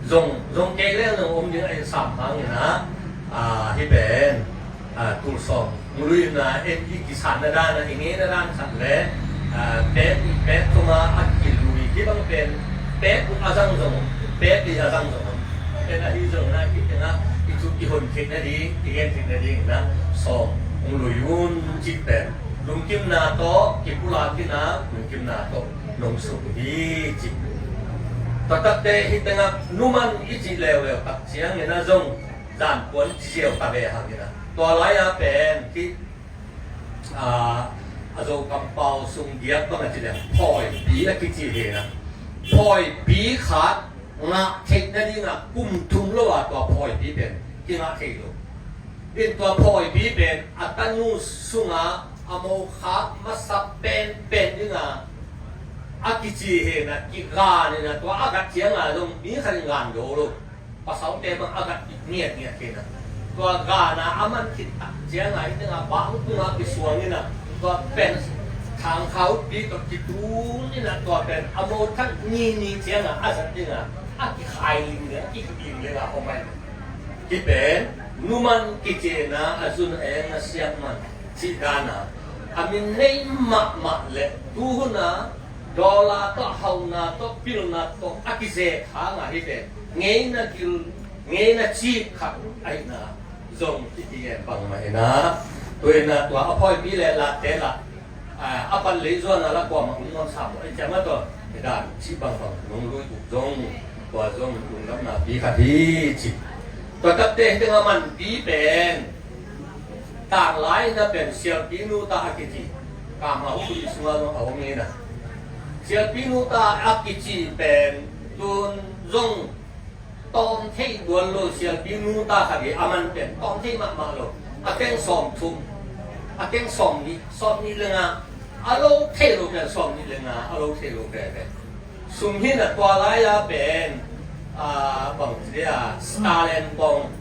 zong, zong kei leng zong om ding a, i sam hangin a, a, hih pen, a, tul sawm hong lui in a, en i kisanna dan a, i ngeina dan khat le, a, pek, pek thum a, a kilui, hih bang pen pek a zang zong om, pek a zang zong om. En ahi zong in a, hih tengah i thu i hon theihna ding, i gen theihna ding in a, sawm hong lui un cih pen lungkimna tawh kipulak in a, lungkimna tawh nong suk uh hi ci. Tua takte hih tengah numan i cih leuleu tak ciangin a zong zanpuan ci ziau ta ve hangin a, tua lai-a pen hih, a, a Zo kampau sung diak bang a ci leng phawipi a kici hi in a, phawipi khat ngah theih nadingah kum thum lo a tua phawipi pen kingah thei lo. In tua phawipi pen a tanu sungah a mokhak masa penpen dingah a kici hi in a, kigan in a, tua a gat ciangah zong mi khat in gan zo lo. Pasalte bang a gat ngiatngiat hi in a, tua gan a a man khit tak ciangah hih tengah bang tungah kisuang in a, tua pen thangkhaupi tawh kitung in a, tua pen a mo thak nini ciangah a zat dingah a kikhai ling ding, a kikhim dingah om ahi. Hih pen numan kici in a, a zun a eng a siak man cih dan a, a min nei mahmah le tuhun a dollar tawh, hauna tawh, pilna tawh a kizek hangah hih pen ngeina gil, ngeina cip khat ahihna zong i kigen bangmah in a, tu in a tua a phawipi le latte lah, a, a pan lei zuan a lah kuamah hong nuam sam lo, a ciamah tawh i dan cih bangbang nong lui uh zong, tua zong lungdamna pi khat hi ci. Tua takte hih tengah manpi pen tanglai in a pen Sialpi Nuta a kici, Kamhau Khualzin sungah zong a om in a, Sialpi Nuta a kici pen tun zong tawm thei duan lo, Sialpi Nuta khat hi a, man pen tawm thei mahmah lo. A keng sawm thum, a keng sawm nih, sawm nih le nga, a lo thei lo pen sawm nih le nga, a lo thei lo pen pen. Sum hi in a, tua lai-a pen, a, bang ci dia, Stalin kong,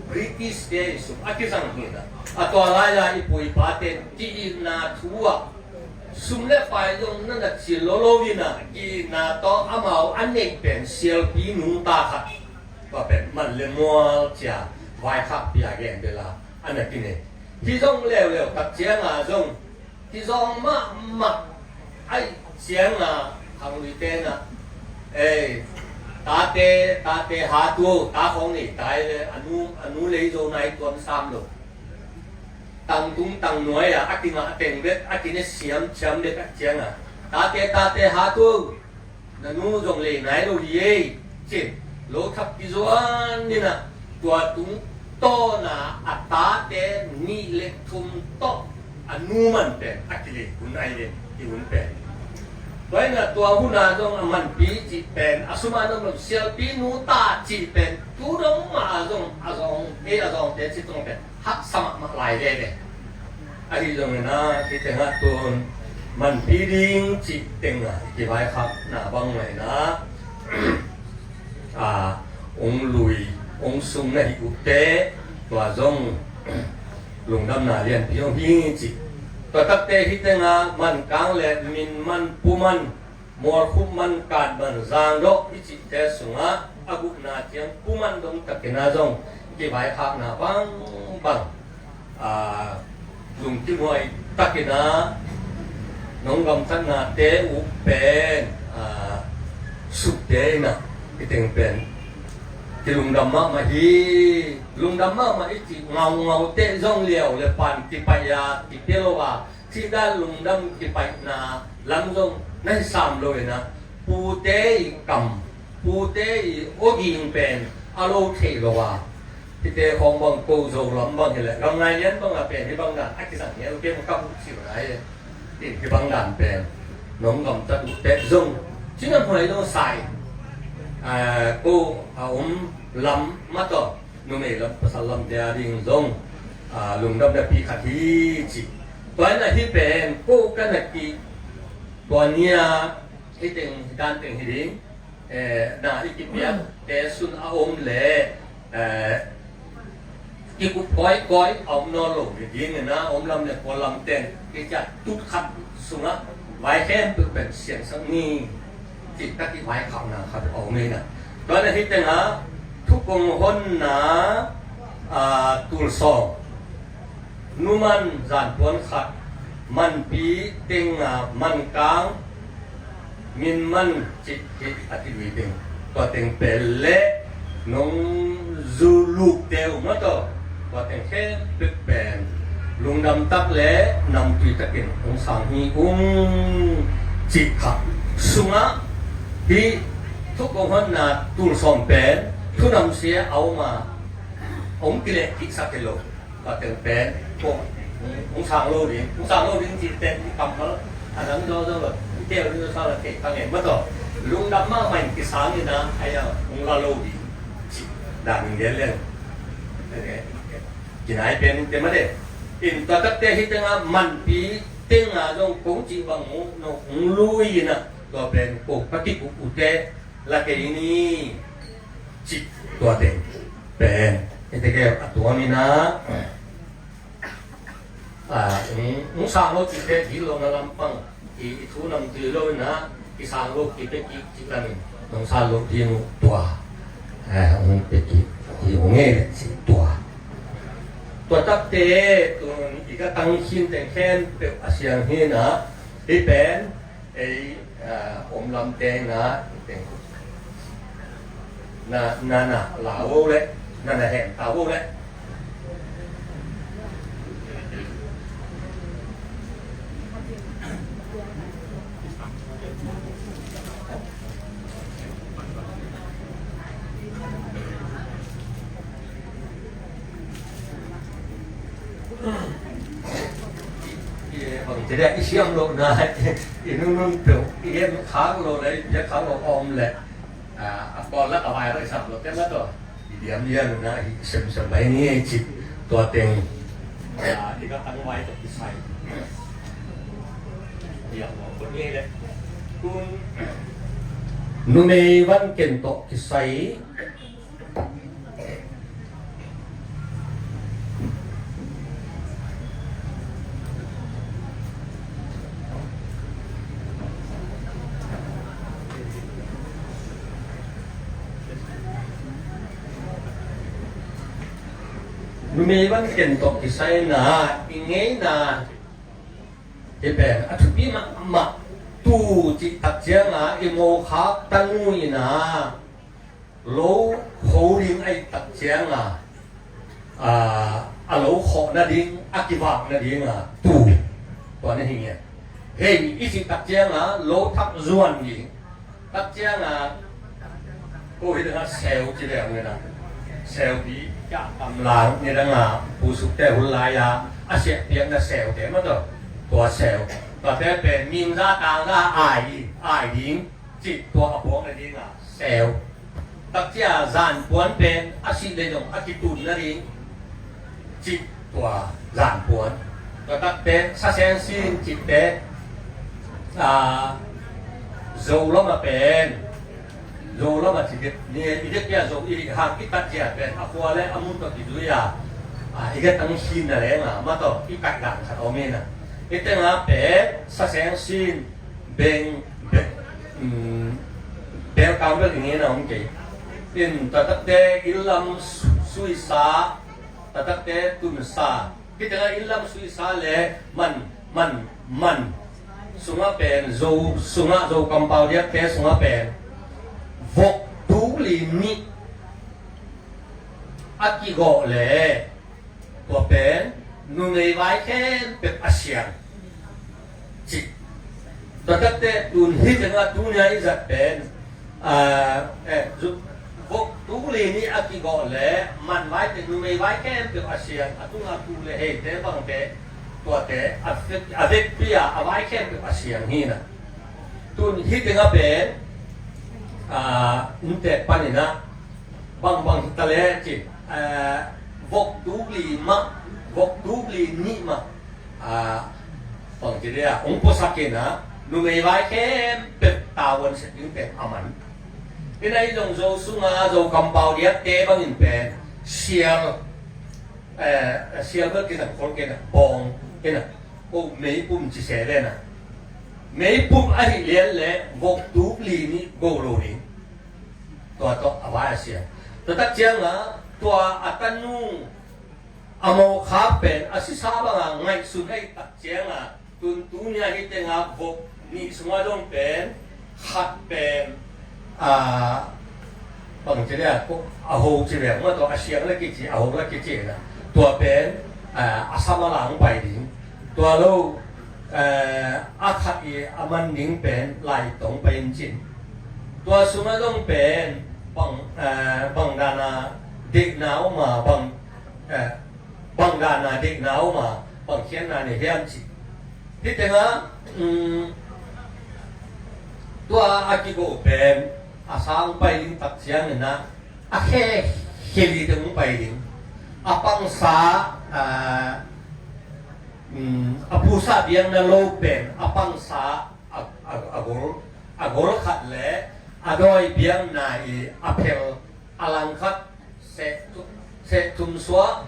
British te in sum a kizang hi in a, a tua lai-a i pu i pate ki-itna thu ah sum le pai zong na na cil lo lo in a, ki-itna tawh amau a neih pen Sialpi Nuta khat, tua pen man le mual cia vaikhak pia gen bel a, a na kinei. Hih zong leuleu tak ciangah zong hih zong mahmah ahih ciangah khangluite in a, ei, tate, tate hat uh, ta khawng nei tai le, a nu, a nu lei zo nai tuan sam lo. Tangtung tangnuai a, a kingah teng bek, a kine siam ciam bek a ciangah, tate, tate hat uh, na nu zong lei nai lo hi ei, ci-in lo thak kizuan in a, tua tungtawn a a tate nih le thum tawh a nu man pen a kilei hun ahi ve, i hun pen. Tua in a tua hun a zong a manpi cih pen, a sum a na om lo, Sialpi Nuta cih pen tu dong mah a zong a zawng, ei a zawngte cih tawh pen haksa mahmah lai veve. Ahi zongin a, hih tengah tun manpi ding cih tengah i kivaikhakna bang mah in a, a, hong lui, hong sung na hih uh teh, tua zong lungdamna lianpi hong hi cih. Tua takte hih tengah Mankang le Minman, Puman, Mualkhup man, Katman, Zangdoh i cihte sungah a gupna ciang Puman dong takin a zong kivaikhakna bangbang, a, lungkimhuai takin a nong gamtatnate uh pen, a, sukte in a, i teng pen kilungdam mahmah hi. Lungdam mahmah i cih ngaungau teh zong liau le pan kipaih a, kipia lo a, cih dan lungdam kipaihna lam zong na hi sam lo in a, pute i kam, pute i awging pen a lo thei lo a, hihte khawng bang ko Zo lam bang hi leh, Gamngai lian bang a pen hih bang dan a kizang hi a, lo pen ka buh cih uh nai. Hih bang dan pen nong gamtat uh teh zong cina hmuai lo sai. Aa, ko a om lam mah tawh numei lam, pasal lamte a ding zong, aa, lungdam napi khat hi ci. Tua in ahi pen ko ka na ki tua nia, hi teng, hi dan teng hi ding. Eh, na i kipiakte sung a om le, eh, kikup kawikawi a om nawn lo hi ding in a, om lam le kua lam teng, hi ciah tut khat sungah vai khempeuh pen siangsak ni, cih tak i vaikhakna khat a om hi na. Tua na hi tengah, thukong honna, ah, tul sawm, numan zanpuan khat, manpi teng, ah, mankang, min man cih hi a ti lui teng. Tua teng pen le nong zu lukte uh mah tawh, tua teng khempeuh pen lungdam tak le namtui takin hong sang hi ung cih kha sungah, hih thukong honna tul sawm pen thunam sia a om a, hong kileh kihsak hi lo. Tua teng pen, ko, hong sang lo ding, hong sang lo ding cih teh, i kammal a nang zaw zaw lo, i teu ding zaw sa la kei ka ngen mah tawh, lungdam mahmah in kisang in a, ai a, hong la lo ding cih dan in gen leng. Kinai pen te mah de. In tua takte hi tengah manpi tengah zong kong cih bang uh, no, hong lui in a, tua pen ko ka kikup uh teh la kei ni. Cih tua teng pen, hi teng a tuam in a, a, hong sang lo cih teh, gilo na lampang i, i thu namtui lo in a, i sang lo kipia kik cih lam in, nong sang lo ding uh tua, a, hong pia kik hi hong e cih tua. Tua takte, tun i ka tang khin teng khempeuh a siang hi na, hi pen, ei, a, om lam teng na, teng. Na, na, na, la wo le, na, na, hen, ta wo le. Bang ci dia i siam lo na, i nunung peuh, i gen khak lo le, i pia khak lo om le, a, a pawl la ka vai lo i sap lo te la to. I diam diam na, i sem sem bai ni i cip tua teng. A, i ka tang vai to kisai. Diam lo ko ni le. Tun numei van ken to kisai. Numei van ken tawh kisai na, i ngeina hi pen a thupi mahmah. Tu cih tak cianga i mokhak tanu ina lo kho ding a i tak cianga, a, a lo khawh nading, a kivak nadinga tu tua na hi ngiat. Hei i cih tak cianga lo thak zuan ding tak cianga, ko hi danga seu ci leng nina, seupi kia kamlang nidanga pusukte hun laia a siahpiakna seute mah tawh, tua seu tuate pen mingza tangza ai, ai ding cih tua a puak nadinga seu. Takcia zanpuan pen a sih le zong a kitun nading cih tua zanpuan. Tua takte saseng sin cihte, a, Zo lama pen, Zo lama ci ni, i dek pia Zo i hang i takcia pen a khua le a mun tawh kizui a, a, i gatang sin na lenga mah tawh i kaihdan khat om ina. I tenga pen saseng sin beng, beng, um, bel kang bel i ngeina om kei. In tatakte inn lam su-, suisa, tatakte tunsa. Kitanga inn lam suisa le man, man, man. Sunga pen, Zo, sunga Zo kampau diakte sunga pen. Vok tu li nih a kigawh le tua pen numei vai khempeuh a siang cih. Tua takte tun hi tengah tunia i zat pen, a, eh, zu-, vok tu li nih a kigawh le man vai teng numei vai khempeuh a siang, a tunga tu le heite bangte tuate a vek, a vekpi a a vai khempeuh a siang hi na. Tun hi tengah pen Aa, inntek panin ah bangbang hi ta leh cin, aa, vok tuk li mah, vok tuk li nih mah, aa, bang ci dia, hong puasak in ah, numei vai khempeuh tavuan sep ding pen a man. Ina i zong Zo sunga Zo kampau diakte bangin pen sial, eh, sial bel kei na, khol kei na, bawng kei na, ko meipum ci se le na. Meipum ahih lian le vok tuk li nih go lo ding. Tua tawh a vai a sia. Tua tak ciangah tua a tanu a mawkhak pen a sisa banga ngaihsun ahih tak ciangah tun tuni-a hih tengah vok nih sungah zong pen khat pen, ah, bang ci dia, a ho ci vek mah tawh, a siang la kici, a ho la kici na. Tua pen, ah, a sam a lang pai ding. Tua lo, eh, a khat i a man ding pen lai tong pai in cin. Tua sungah zong pen bang, eh, bang dana deihna om a, bang, eh, bang dana deihna om a, bang khiatna nei hiam ci. Hih tengah, um, tua a kigo pen a sang pai ding tak ciangin ah, a khe khe li teng hong pai ding. A pangsa, ah, um, a pusa biakna lo pen a pangsa a, a, a gol, a gol khat le a dawi biakna i a phel a lang khat, seh thu-, seh thum suah,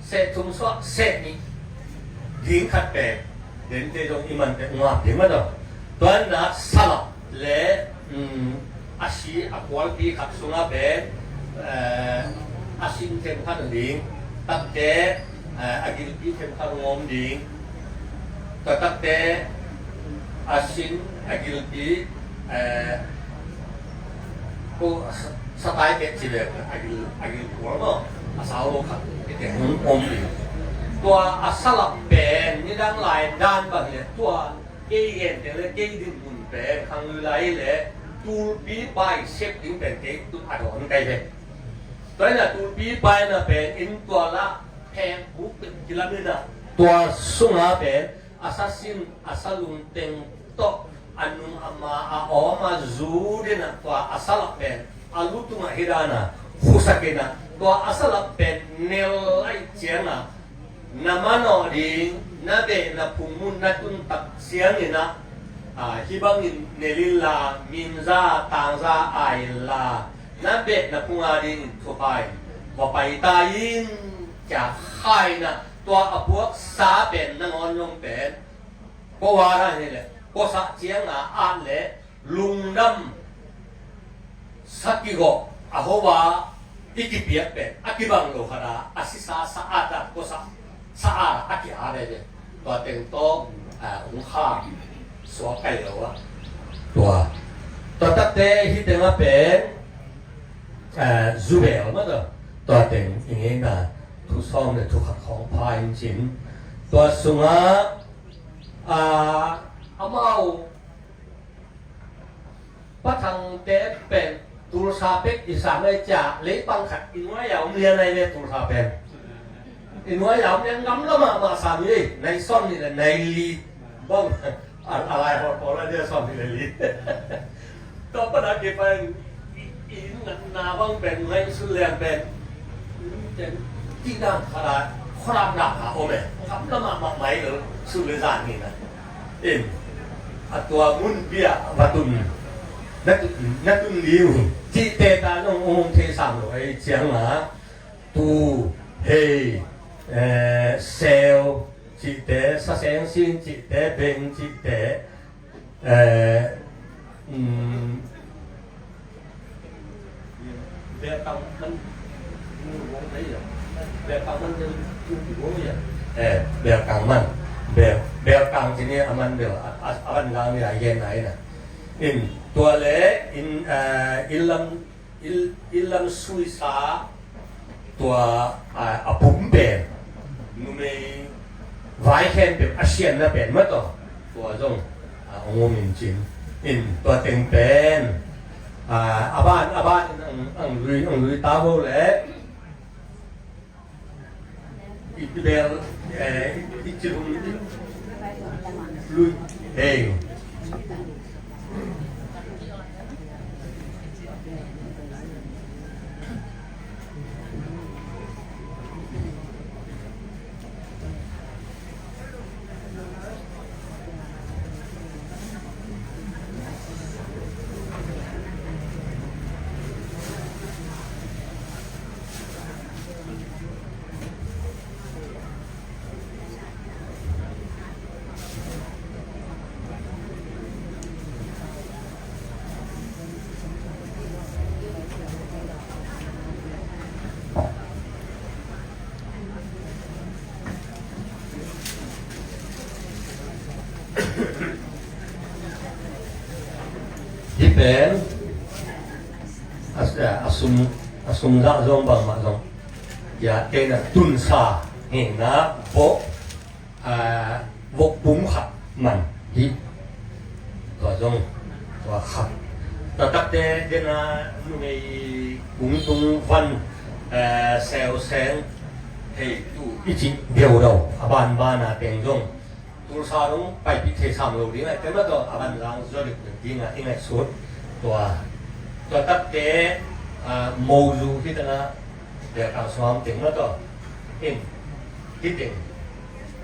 seh thum suah, seh nih ding khat pen dente zong i man pen ngap ding mah tawh. Tua na salap le, um, a si a kualpi khat sungah pen, eh, a sin them khat ding, takte, eh, a gilpi them khat ngawm ding. Tua takte a sin a gilpi, eh, ko sa-, satai pek ci vek a gil, a gil kual maw, a sau lo khat i teng hong om ding. Tua a salap pen nidang lai dan bang le tua kei gente le kei dinmun pen khang lui lai le tulpi pai sep ding pen kei tun a dawn kai ve. Tua ina tulpi pai na pen in tua la phek buk pen kilam ina tua sunga pen a sasin a salung teng tawh a nung a ma a awm a zu dina tua a salap pen a lutungah hidana khusak ina tua a salap pen nel aih cianga na manawh ding, na beh na phung mun na tun tak ciangin ah, ah, hih bangin nel inla, minza, tangza ai inla, na beh na phung a dingin thupha in va pai ta in, cia khaina tua a puaksa pen nangawn zong pen ko a ra hi le ko sah cianga at le lungdam sa kigawh a ho a i kipiak pen a kibang lo khat a a sisa sa at a ko sa sa a a ki a veve tua teng tawh, a, ung kha suak kai lo a tua tua takte hih tengah pen, a, zubel mah tua tua teng i ngeina thu sawm le thu khat khawng pha in cin tua sungah, a, amau Pathangte pen tulsa pek i sang ai cia leipang khat i nuai a om lian ai ve tulsa pen. I nuai a om lian gamla mahmah sang i ei nai sawm nih le nai li bang a lai hawh pawl a dia sawm nih le li. Tua pan a kipan i, i na bang pen ngai sun lian pen. Tina khat a khuarak dak a om e. Gamla mahmah mai lo sun le zan ni na. In a tua mun bia va tun na tun, na tun liu cihte ta nong um thei sam lo ei ciang a tu hei, eh, seo cihte, saseng sin cihte, beng cihte, eh, um, Eh, belkang man. Bel, belkang sini aman bel, a, a, aman lang ni a yen ai na. In, tua le, in, eh, in lam, in, in lam suisa, tua, a, a pum pen. Numei vai khempeuh a sianna pen mah tawh tua zong, a, hong om in cin. In tua teng pen, a, a ban, a ban in ang, ang lui, ang lui ta bo le i bel, eh, i ci hum i lui. Hei. Pen a, a sum, a sum zah zong bangmah zong ya kei na tunsa hi na bo, a, bo pum khat man hi. Tua zong tua khat. Tua takte dena numei kung tung van, a, seu seng hei tu i ci deudaw a banbana teng zong Tulsa dong paipih thei sam lo ding a, tua mah tawh a banzang zaw deuh ding a i ngaihsut. Tua, tua takte, a, mozu hi tana, Delkang suam teng mah tawh in hi teng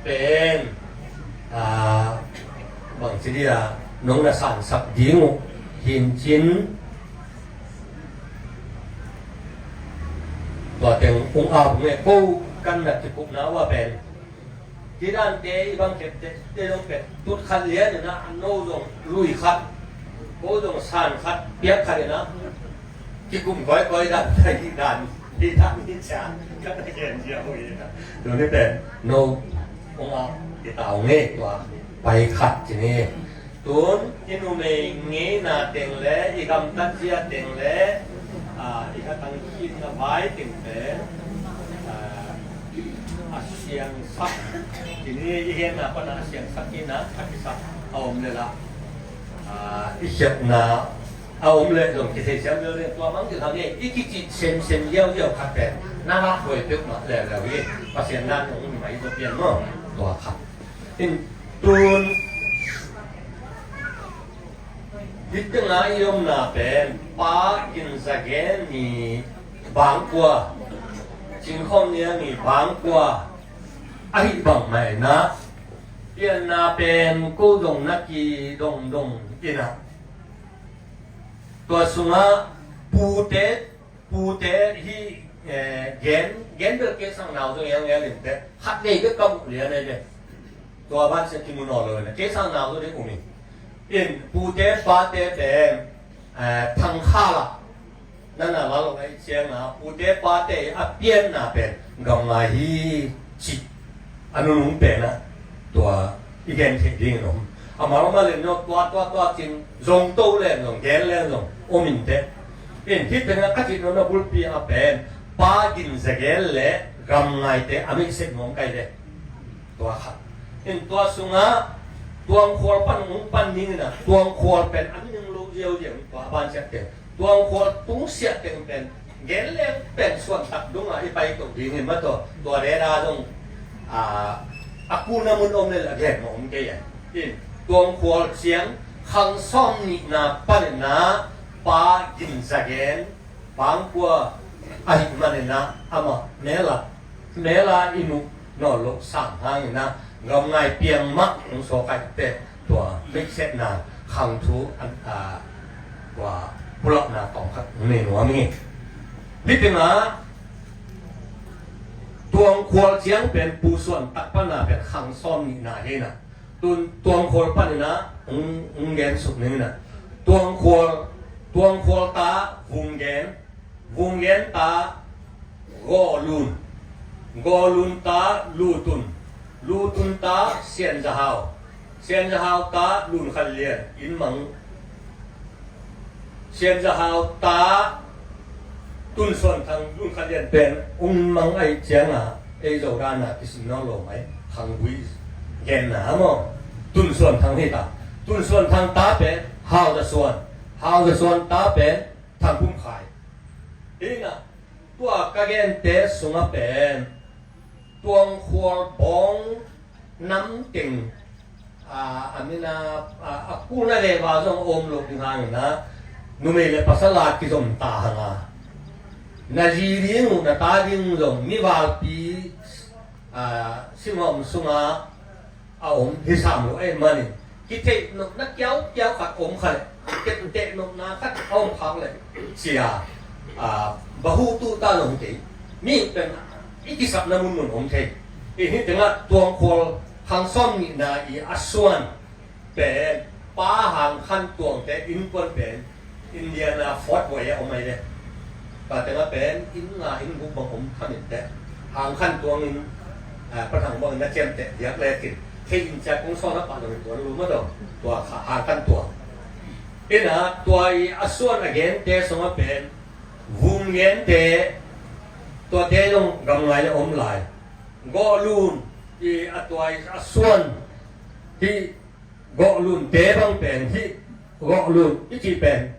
pen, a, bangci dia nong na sansak ding uh hincin tua teng ung a bung e ko kan na kikupna uh a pen Kidante i bang kepte te zong pet tut khat lian in a, no zong lui khat, ko zong san khat piak khat in a, kikum koikoi dan, thai hi dan, hi dan hi cia, kan a gen cia hui in a. Tuni pen no ong a kita ong e tua pai khat ci ni. Tun i numei ngeina teng le i gamtat zia teng le, a, i khatang khitna vai teng pen, a, a siangsak, tini i genna pana a siangsak ina a kisak a om le la, a, i khiatna a om le zong kithei siam leu le tua mang kithang e i kici semsem ziauziau khat pen na ngak hoi pek mah leuleu hi. Pasian dan ong mai zo pian maw tua khat. In tun Hih tengah i omna pen Pa Gin Za Gen ni bangkua, Cing Khawm Niang ni bangkua ahih bang mah inah pianna pen ko zong na kidongdong inah tua sungah pute pute hih, eh, gen, gen bel kei sang nau zong iang iang in te khat nei bek ka muh lian ei ve. Tua ban sia kimu naw lo in kei sang nau zong ding um in. In pute pate pen, eh, thangkha lah nana la lo ei ciang a pute pate a pianna pen gam ngai hi cih a nunung pen ah tua i gen theih dingin om. Amau mah len zong tua tua tua cin zong to len zong gen len zong om in teh. In hih tengah ka cih nopna bulpi a pen Pa Gin Za Gen le gam ngaite a meihset nuam kai le tua khat. In tua sungah Tuangkhual pan hong pan dingin a Tuangkhual pen a minung lo ziauziau tua a ban siak teng Tuangkhual tungsiah teng pen gen leng pen suantak dungah i pai to ding hi mah tawh tua deda zong, a, a kuna mun om le a gen mah om kei a. In Tuangkhual ciang khang sawm nihna paninah Pa Gin Za Gen bangkua ahih maninah amah mela mela i nuh nawn loh sang hanginah gam ngai piang mah hong sawkaihte tua meihsetna khang thu an, a, tua pulakna tawm khat hong nei nuam ing. Hih tengah Tuangkhual ciang pen pusuan tak pana pen khang sawm nihna hi na. Tun Tuangkhual paninah hong, hong gen suk ning na. Tuangkhual, Tuangkhual ta Vung Gen, Vung Gen ta Gaw Lun, Gaw Lun ta Lu Tun, Lu Tun ta Sian Za Hau, Sian Za Hau ta Lun Khan Lian, inn mang Sian Za Hau ta Tun Suan Thang, Lun Khan Lian pen ung mang aih cianga ei Zo dana kisim nawn lo mai khang vui genna maw. Tun Suan Thang hi ta, Tun Suan Thang ta pen Hau Za Suan, Hau Za Suan ta pen Thang Pum Khai. Hi na, tua ka gente sungah pen Tuangkhual bawng nam teng, a, a mina, a, a kuna leva zong om lo ding hangin a numei le pasal a kizom ta hanga na zi ding uh na ta ding zong mivalpi, a, simhawm sunga a om hi sam lo ei manin kitheih nopna kiaukiau khat om kha le kitheih nopna khat a om khak le cia, a, bahu tu ta zong kei mi pen i kisapna munmun om thei. I hih tengah Tuangkhual khang sawm nihna i a suan pen Pa Hang Khan Tuangte innkuan pen Indiana Fort Wayne a om ai le. Tua tengah pen inn nga inn guk bang om kha min teh. Hang Khan Tuang in, a, Pa Thang bang na ciamteh diak le kin thei in ciak kong sawn a pah lo in tuan lu ma dong tua kha Hang Khan Tuang. Ina tua i a suan a gente sungah pen vum gente, tuate zong gamngai le om lai. Gawhlun i a tua i a suan hi. Gawhlunte bang pen hi. Gawhlun i cih pen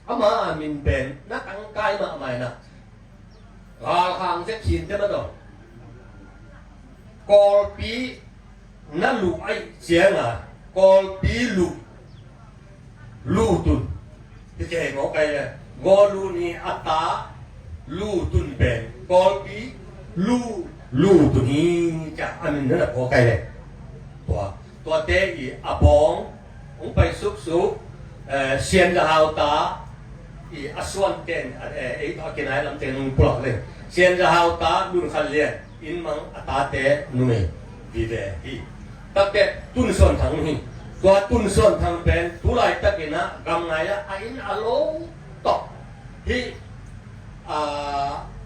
ama a min pen na tangkai mahmah ina. Galhang zek khin te mah tawh. Kawlpi na luh aih cianga, Kawlpi luh, luh tun. Hi kei mawk ai le, Gawhlun i a ta luh tun pen Kawlpi luh, luh tun hi. Cia a min na na pawk ai le. Tua, tuate i a bawng hong pai suksuk, eh, Sian Za Hau ta i a suan ten, eh, ei tawh a kinai lam ten hong pulak le. Sian Za Hau ta Lun Khan Lian, inn mang a tate numei vive hi. Takte Tun Suan Thang hi. Tua Tun Suan Thang pen tu laitak ina gamngai ah a inn a lo tawh hi. A,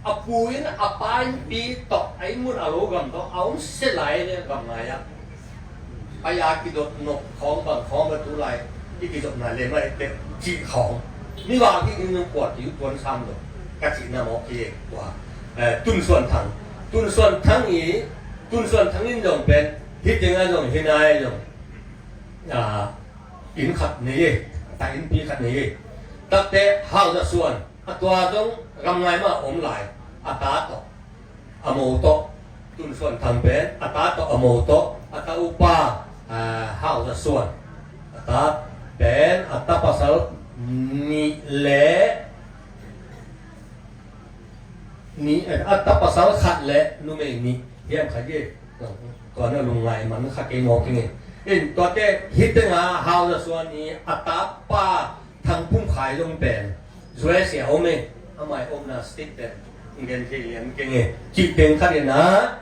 a pu in a pa innpi tawh, a inn mun a lo gam tawh a om se lai le gamngai ah. Pai a kidot nop khawng bang khawng bang tu lai i kidotna le mai te cih khawng. Mi vang hi in nung kuat hi tuan sam lo. Ka cihna mawk hi tua. Eh, Tun Suan Thang. Tun Suan Thang i, Tun Suan Thang in zong pen hi teng a zong hi nai zong. A, inn khat nei e, ta innpi khat nei e. Takte Hau Za Suan. A tua zong gamngai mah om lai. A ta tawh, a mo tawh. Tun Suan Thang pen a ta tawh, a mo tawh. A ta upa, ah, Hau Za Suan. A ta pen a ta pasal nih le nih, eh, a ta pasal khat le numei nih hiam khat hi. Tua na lungngai man kha kei mawk ing e. In tuate hi tenga Hau Za Suan i a ta pa Thang Pum Khai zong pen U S A om e, amai omna state pen gen thei lian keng e. Cih teng khat ina,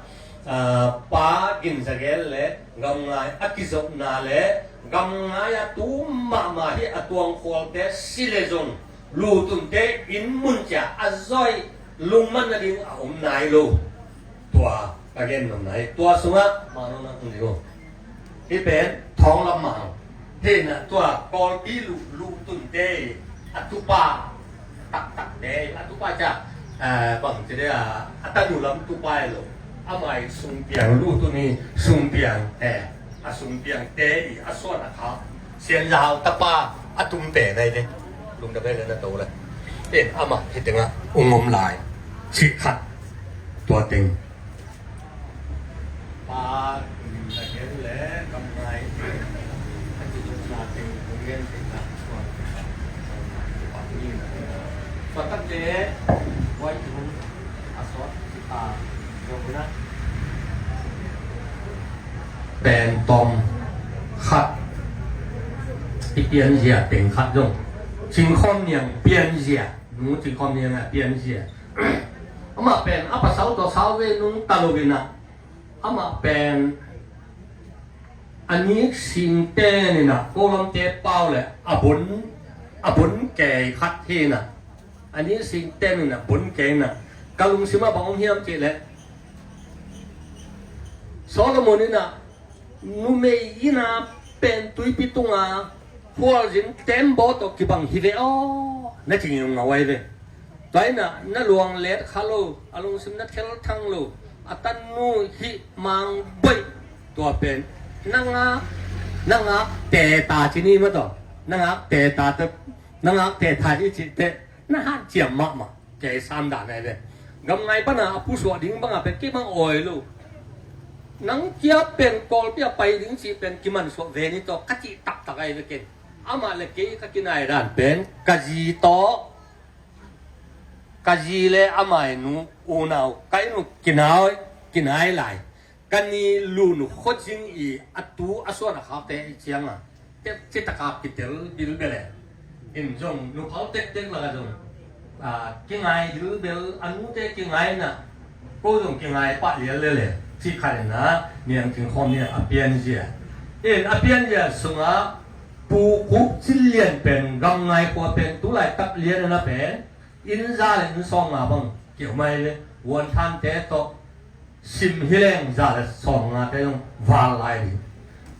ah, pa Gin Za Gel le gamngai a kizopna le gamngai a tu mahmah hi a tuangkhualte si le zong lutunte inn mun cia a zoi lungman nading a om nai lo. Tua ka gen nopna hi. Tua sungah mano na tung ding uh. Hi pen thawng lam mah hi na, tua Kawlpi luh, luh tunte a tupa taktakte, a tupa ca, eh, bang ci de a, a tanu lam tupa hi lo. Amai sung piang luh tun hi, sung piang, eh, a sung piangte i a suan a kha Sian Za Hau tapa a tumte nai de. Lungdam hi le na to le. Pen amah hi tengah ung om lai. Cih khat tua teng. Pa, lim la gen le, kam ngai. A ci tuk na teng, ung gen teng na. Pa ni na. Pa tak te, wai tung, a sot, a, yo na. Pen tom khat i pianzia teng khat zong Cing Khawm Niang pianzia, Nu Cing Khawm Niang a pianzia. Amah pen a pasal tawh sau ve nung ta lo in ah, amah pen a nik sing ten in ah, ko lamte pau le a bon, a bon kei khat hi in ah. A nik sing ten in ah bon kei in ah, ka lungsim ah bang om hiam cih leh, Solomon in ah numei in ah pen tuipi tunga khualzin tembaw tawh kibang hi ve aw, na ci ngingau ai ve. Tua in ah na luang let kha lo, a lungsim na thelthang lo, a tanu hih mang boih. Tua pen na ngak, na ngak teta ci ni mah tawh, na ngak teta tawh, na ngak teta i cih teh na hanciam mahmah. Kei sam dan ai ve. Gamngai pana a pusuah ding banga pen kei bang awi lo. Nang kia pen Kawlpi a pai ding cih pen kimansuah ve ni tawh ka cih taktak ai ve ken. Amah le kei ka kinai dan pen ka zi tawh, ka zi le amai nu unau ka inn uh kinai, kinai lai. Ka ni lun khuazing i a tu a suan a khakte i cianga, te, citaka kitel bilbel e. In zong nuphal tektek laka zong, a, kingai bilbel, a nute kingai na, ko zong kingai pah lial lele. Cih khat in ah Niang Cing Khawm Niang a pianzia. In a pianzia sungah Pu Khup Cin Lian pen, Gamngai khua pen, tulaitak lian a na pen inn za le inn sawmnga bang kiau mai le, Vuanthante tawh sim hi leng za le sawmnga te zong val lai ding.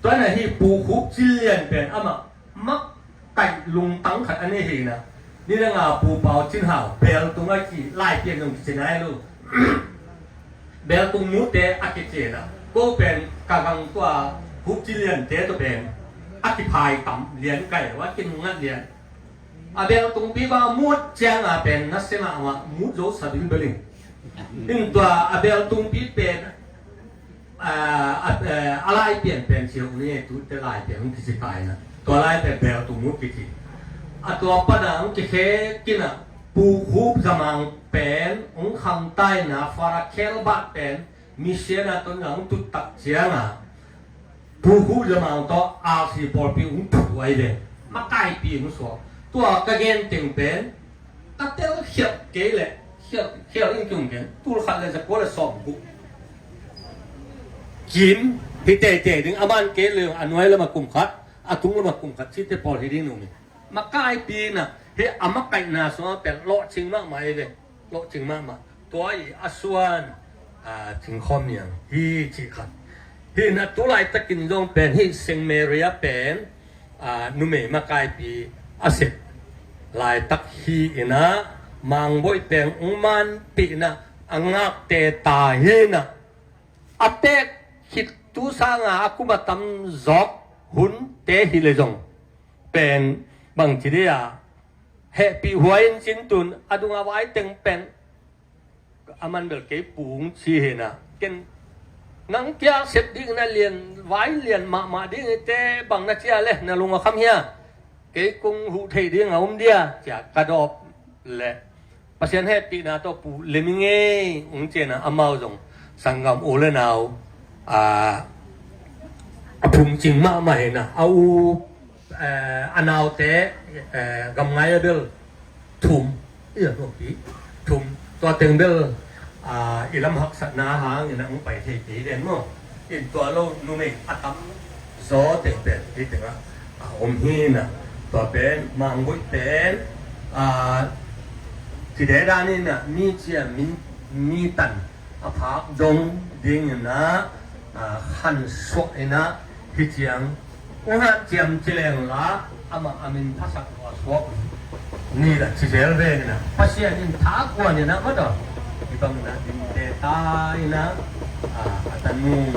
Tua na hi Pu Khup Cin Lian pen amah mak kaih lungtang khat a nei hi na. Nidang a Pu Pau Cin Hau, Beltung a kici, Laipian zong kici nai lo. Beltung mute a kici na. Ko pen ka gang tua hupci liante tua pen a kiphai tam lian kai, a kinungngat lian. A Beltung pi bang a mut ciang a pen nasia mahmah, mut zo sa bilbel ing. Tua a Beltung pi pen a, a, a, a Laipian pen ci uh ni, tute Laipian hong kici kai na. Tua Laipian Beltung hong kici. A tua pan a hong kikhek in a, Pu Khup Za Mang pen hong kham tai na, Father Kelbert pen mission a tun a hong tut tak ciang a, Pu Khup Za Mang tawh R C pawlpi hong tut uh ai ve. Makaipi hong suak. Tua ka gen teng pen ka tel khialh kei leh, khialh, khialh in kium ken, tul khat le za kua le sawm guk. Kim, hi teitei ding, a man kei le, a nuai lam a kum khat, a tung lam a kum khat, cite pawl hi ding nung hi. Makaipi na, hi a makaihna sungah pen lawhcing mahmah hi ve, lawhcing mahmah. Tua i a suan, a, Cing Khawm Niang hi cih khat. Hi na, tu laitakin zong pen hi Saint Maria pen, a, numei makaipi a sep laitak hi in a, Mang Boih pen hong manpih in a, a ngakte ta hi in a, a teek khit tu sanga a kum a tam zawk hunte hi le zong pen bangci dih a, hehpih huai in cin tun a dung a vai teng pen a man bel kei pung ci hi na. Ken nang kia sep ding na lian, vai lian mahmah ding hi te bang na cia le na lung a kham hia? Kei kong huh thei ding a om dia, cia ka dawp le Pasian hehpihna tawh Pu Lemi ngei hong cian a, amau zong sanggam u le nau, a, a phungcing mahmah hi na. A u, eh, a naute, eh, gamngai a bel thum, i a nupi thum. Tua teng bel, a, i lam haksatna hangin a hong pai thei kei den maw. In tua lo numei a tam zaw teng pen hi tengah a om hi na. Tua pen Mang Boih pen, a, ci deh dan in a, mi cia, mi, mi tan a phak dong ding in a, a, khan suak in a, hi ciang kong hanciam ci leng la, amah a min phasak lua suak ni la ci zel ve in a, Pasian in tha kuan in a, mataw, i bang na dingte ta in a, a, a tanu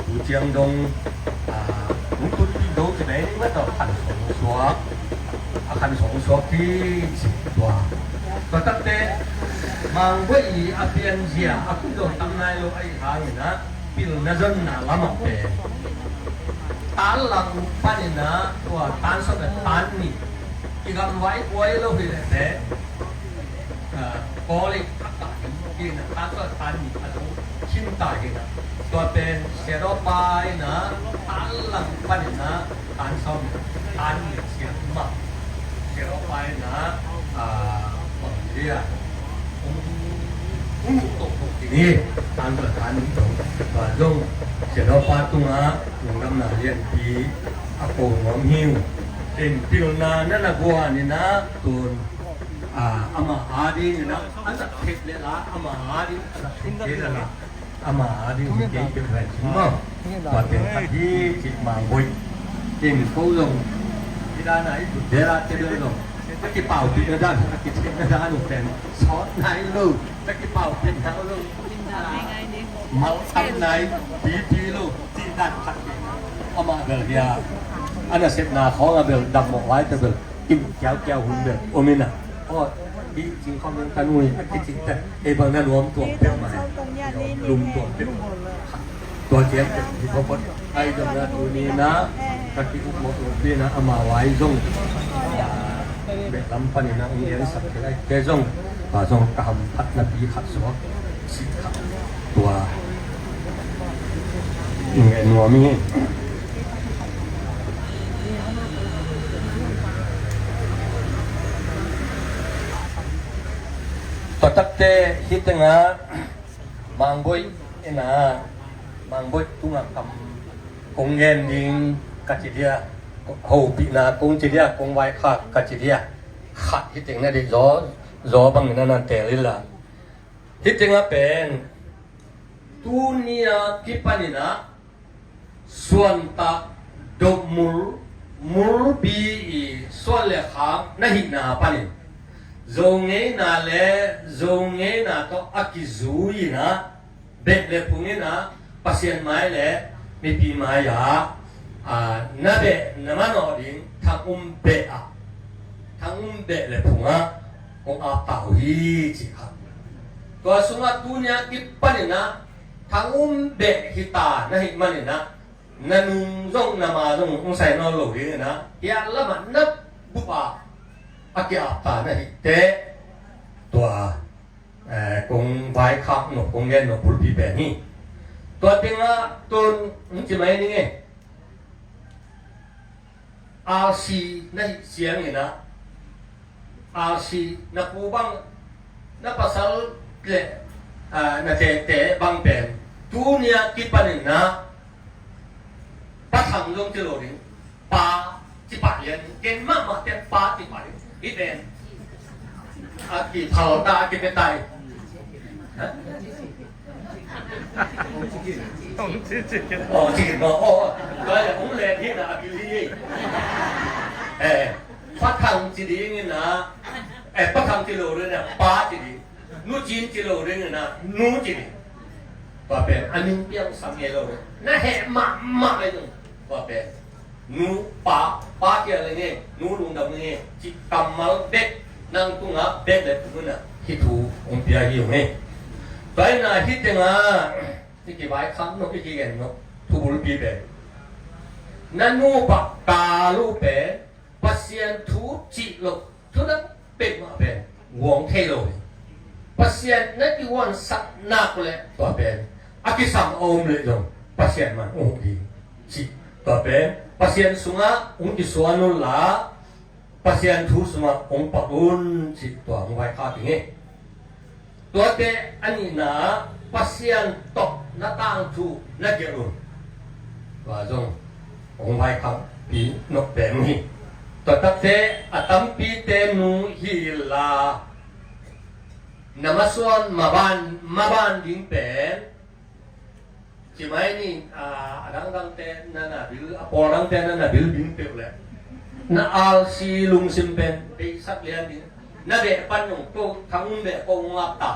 tu ciang dong, a, hong tut pi do ci mai ni, mataw, khan song suak, a khan song suak ki ci tua. Tua takte Mang Boih i a pianzia a kum dong tam nai lo ahi hangin a, pilna zonna lamah pen tan lang panin a, tua tan sawm le tan nih, i gamvai buai lo hi leh pen, a, Kawlei a kah hi in a, tan sawm le tan nih a zo khin ta hi in a, tua pen Siadawpa in a, tan lang panin a, tan sawm le tan nih siam mah. Siadawpa in a, a, bang dia, hong, hong tok tok ding hi, tan tua tan hong tok. Tua zong Siadawpa tungah lungdamna lianpi a ko nuam hi uh. Ken pilna na na guan in a, tun, a, amah a ding in a, a zat thek le la, amah a ding a zat thek le la. Ama a ding hi kei peuh ven cin maw. Tua teng khat hi cih Mang Boih. Ken ko zong hi dan a i tut bel a te bel zong a kipaupihna dan, a kithekna dan uh pen sawt nai lo, a kipaupihna lo, malsam nai pipi lo cih dan khat hi. Amah bel hi a, a nasepna khawng a bel dammawh vai te bel kim kiaukiau hun bel om in a. Aw, hi cing khawm in ka nu hi a kicing te, ei bang na nuam tuam peuh mah, lum tuam peuh. Tua ciang peuh hi khawm pawt ai zong na tuni na ka ki-ukmawh lo pi na, amau ai zong, ah, beh lam panin a ong liansak thei ai te zong, tua zong ka hamphatna pi khat suak cih khat tua. Ngen nuam ing. Tua takte hi tengah Mang Boih in a, Mang Boih tungah kam kong ngen ding ka ci dia, hopihna kong ci dia, kong vaikhak ka ci dia, khat hi teng na deih zaw, zaw bangin a nan teel inla. Hi tengah pen tuni a kipanin a Suantah Dohmul, Mulbi i suan le khak na hihna panin Zo ngeina le Zo ngeina tawh a kizui in ah, beh le phung in ah, Pasian mai le mipi mai-ah, aa, na beh na manawh ding thang um beh ah, thang um beh le phungah hong apta uh hi, cih kha. Tua sungah tuni-a kipanin ah thang um beh hita na hih manin ah, na nung zong na ma zong hong sai nawn lo ding in ah, hiah lamah na bup ah a ki-apta na hih teh, tua, eh, kong vaikhak nop, kong gen nop bulpi pen hi. Tua tengah tun hong ci mai ning e. R C na hih ciangin ah, R C na pu bang, na pasal le, ah, na tete bang pen tuni-a kipanin ah Pa Thang zong ci lo ding, Pa ci pah lian, ken mahmah teh Pa ci pah lian. Hih pen a kiphal ta, a kipia ta hi. Aw, ci khin maw? Aw, tua leh hong len hi na, a bil hi. Eh, Pa Thang ci ding in ah, eh, Pa Thang ci lo ding in ah, Pa ci ding. Nu Cin ci lo ding in ah, Nu ci ding. Tua pen a min piang sam ngei lo ding. Na heh mahmah lai ding. Tua pen Nu, Pa, Pa kial leng e, Nu Lungdam leng e, cih kammal bek nang tungah bek le phung in ah hih thu hong pia hi ung e. Tua in ah hih tengah i kivaikhak nop, i kigen nop thu bulpi pen, na nupa kal uh pen Pasian thu cih loh thu dang peuhmah pen guang thei lo hi. Pasian na kihuansak nak uh leh tua pen a kisam a om leh zong Pasian man uh hi, cih tua pen Pasian sungah hong kisuan un la, Pasian thu sungah hong pak un, cih tua hong vaikhak ing e. Tuate a nihna, Pasian tawh na tangthu na gelh un. Tua zong hong vaikhakpih nop pen hi. Tua takte a tampite nu hi la, na masuan maban, maban ding pen, ci mai ni, a, a dangdangte na na bil, a pawl dangte na na bil ding peuh leh, na R C lungsim pen beisak lian ding. Na beh pan zong ko, thang um beh ko ngap ta.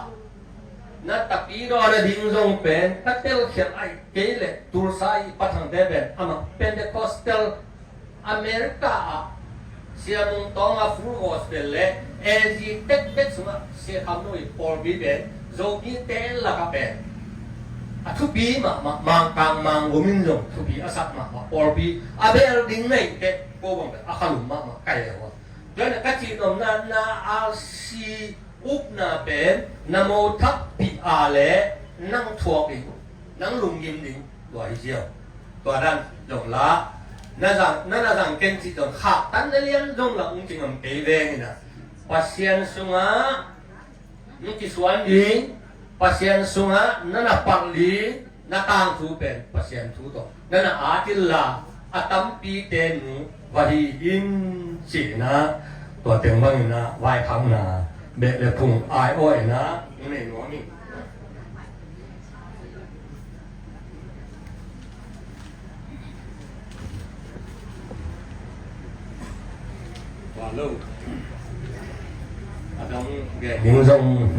Na tapi dawn a ding zong pen ka telkhialh ahih kei leh Tulsa i Pa Thangte pen amah Pentecostal America ah Sia Mung Tawng a Full Gospel le A Z tektek sungah Sia Kham Nui pawlpi pen Zomite lakah pen a thupi mahmah, Mangkang Mangum in zong thupi a sak mahmah pawlpi a bel ding na hih teh ko bang pen a khalum mahmah ka hi a. Tua in ka cih nopna, na R C upna pen na mo thakpih a leh nang thuak ding, nang lunggim ding, tua hi ziau. Tua dan zong la, na zang, na na zang ken cih zong khaktan na lian zong la hong ci ngam kei veng in ah, Pasian sungah na kisuan ding, Pasian sungah na na palh ding, na tangthu pen Pasian thu tawh na na at inla, a tampite nu va hi in, ci-in ah, tua teng bangin ah vaikhakna, beh le phung ai-awh in ah hong nei nuam hi. Tua lo. A dang gen ding zong,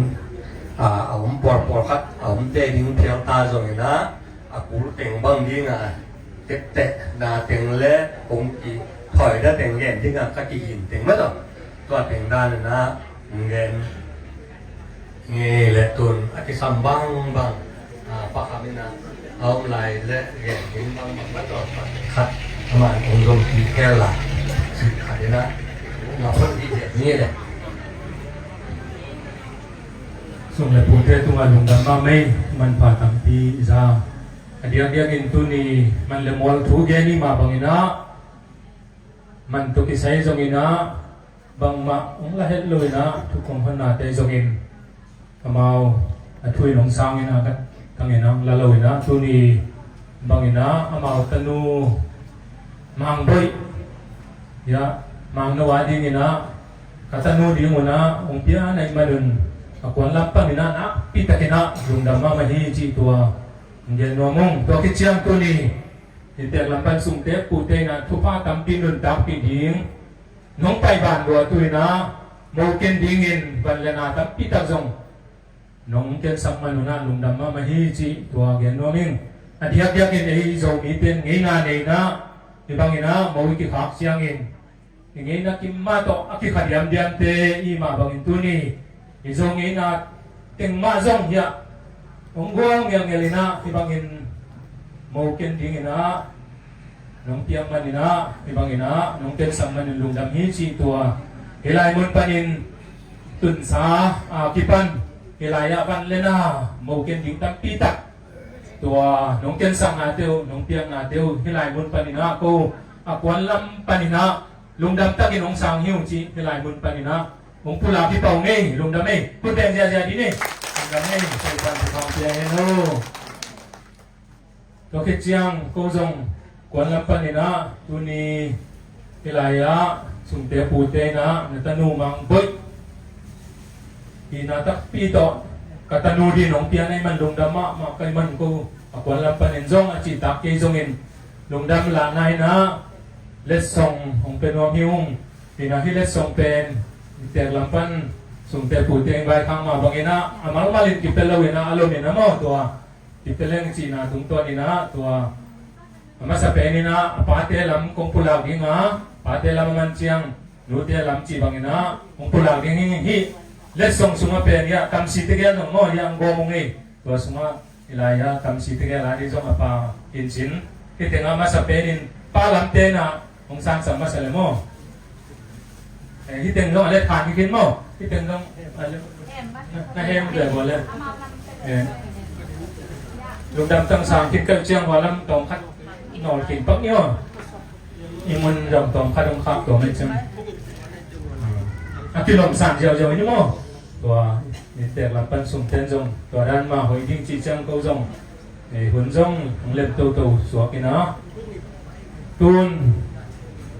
a, a om pawlpawlkhat, a om te ding phial ta zongin ah, a kul teng bang ding a, tekteh na teng le kong kithawi da teng gen ding a, ka kigin teng mah zong, tua teng dan in ah gen. Ngei le tun a kisam bangbang, a, Pa Kham in ah a om lai le gen ding bangbang, na tawh khat amah in hong zom kik hen la, cih khat in ah na hon dih dek ni le. Sung le pute tungah lungdam mahmah ei, manpha tampi za. A diakdiakin tuni man le mual thu gen i mah bangin ah, man tawh kisai zongin ah, bangmah hong la het lo in ah, thu kong honnate zongin amau a thu in hong sang in ah, ka, ka ngen ah hong la lo in ah, tuni bangin ah amau tanu Mang Boih, ya, Mang No a dingin ah, ka tanu ding un ah hong pia na hih manun, a kuan lam panin ah nakpi takin ah lungdam mahmah hi cih tua hong gen nuam ung. Tua khit ciang tuni i pek lam pan sungte pute in ah thupha tampi nuntakpih ding nong pai ban lua tu in ah, mo ken dingin van le na tampi tak zong nong kensak man un ah lungdam mahmah hi cih tua gen nuam ing. A diakdiakin ei Zomi pen ngeina nei in ah, hih bangin ah mo i kikhak ciangin i ngeina kim mah tawh a kikha diamdiamte i mah bangin tuni i Zo ngeina teng mah zong hiah hong guang ngelngel in ah, hih bangin mo ken dingin ah nong piak man in ah, hih bangin ah nong kensak man in lungdam hi cih tua. Hih lai mun panin tunsa a kipan hih lai ah van le na mo ken ding tampi tak tua nong kensaknate uh, nong piaknate uh hih lai mun panin ah ko a kuan lam panin ah lungdam takin hong sang hi uh cih hih lai mun panin ah hong pulak hi pah ung ei. Lungdam ei. Khut beng ziahziah dih ni. Lungdam ei. Topa'n thupha pia hen aw. Tua khit ciang ko zong kuan lam panin ah tuni hih lai ah sungte pute in ah na tanu Mang Boih hihna takpi tawh ka tanu dingin hong piak ahih man lungdam mahmah ka hih man ko a kuan lam panin zong a cihtak kei zongin lungdam lahna in ah letsong hong pia nuam hi ung. Hih in ah hih letsong pen i teek lam pan sungte pute in vaikhak mah bangin ah a malmal in kipia lo in ah a lom in ah maw tua kipia leng cihna tungtawn in ah tua a masa pen in ah a pate lam kong pulak ding a, pate lam a man ciang nute lam cih bangin ah kong pulak ding hi. Hih letsong sungah pen hiah tamsi tegel zong maw hiah hong gawm ung ei. Tua sungah hih lai ah tamsi tegel a dih zong a pa in cin. Hih tengah masa pen in pa lamte in ah hong sangsak masa le maw. Eh, hih teng zong a let khan hi khin maw. Hih teng zong a let na hem ve bawle. Eh, lungdam tang sang khin ka hih ciang hua lam tawm khat nawl khin pak ni aw. I mun zong tawm khat hong khak tuam ei ciang a kilawm san ziauziau ni maw. Tua i teek lam pan sungten zong tua dan mah hoih ding cih ciang ko zong ei hun zong hong lem toto suak in ah tun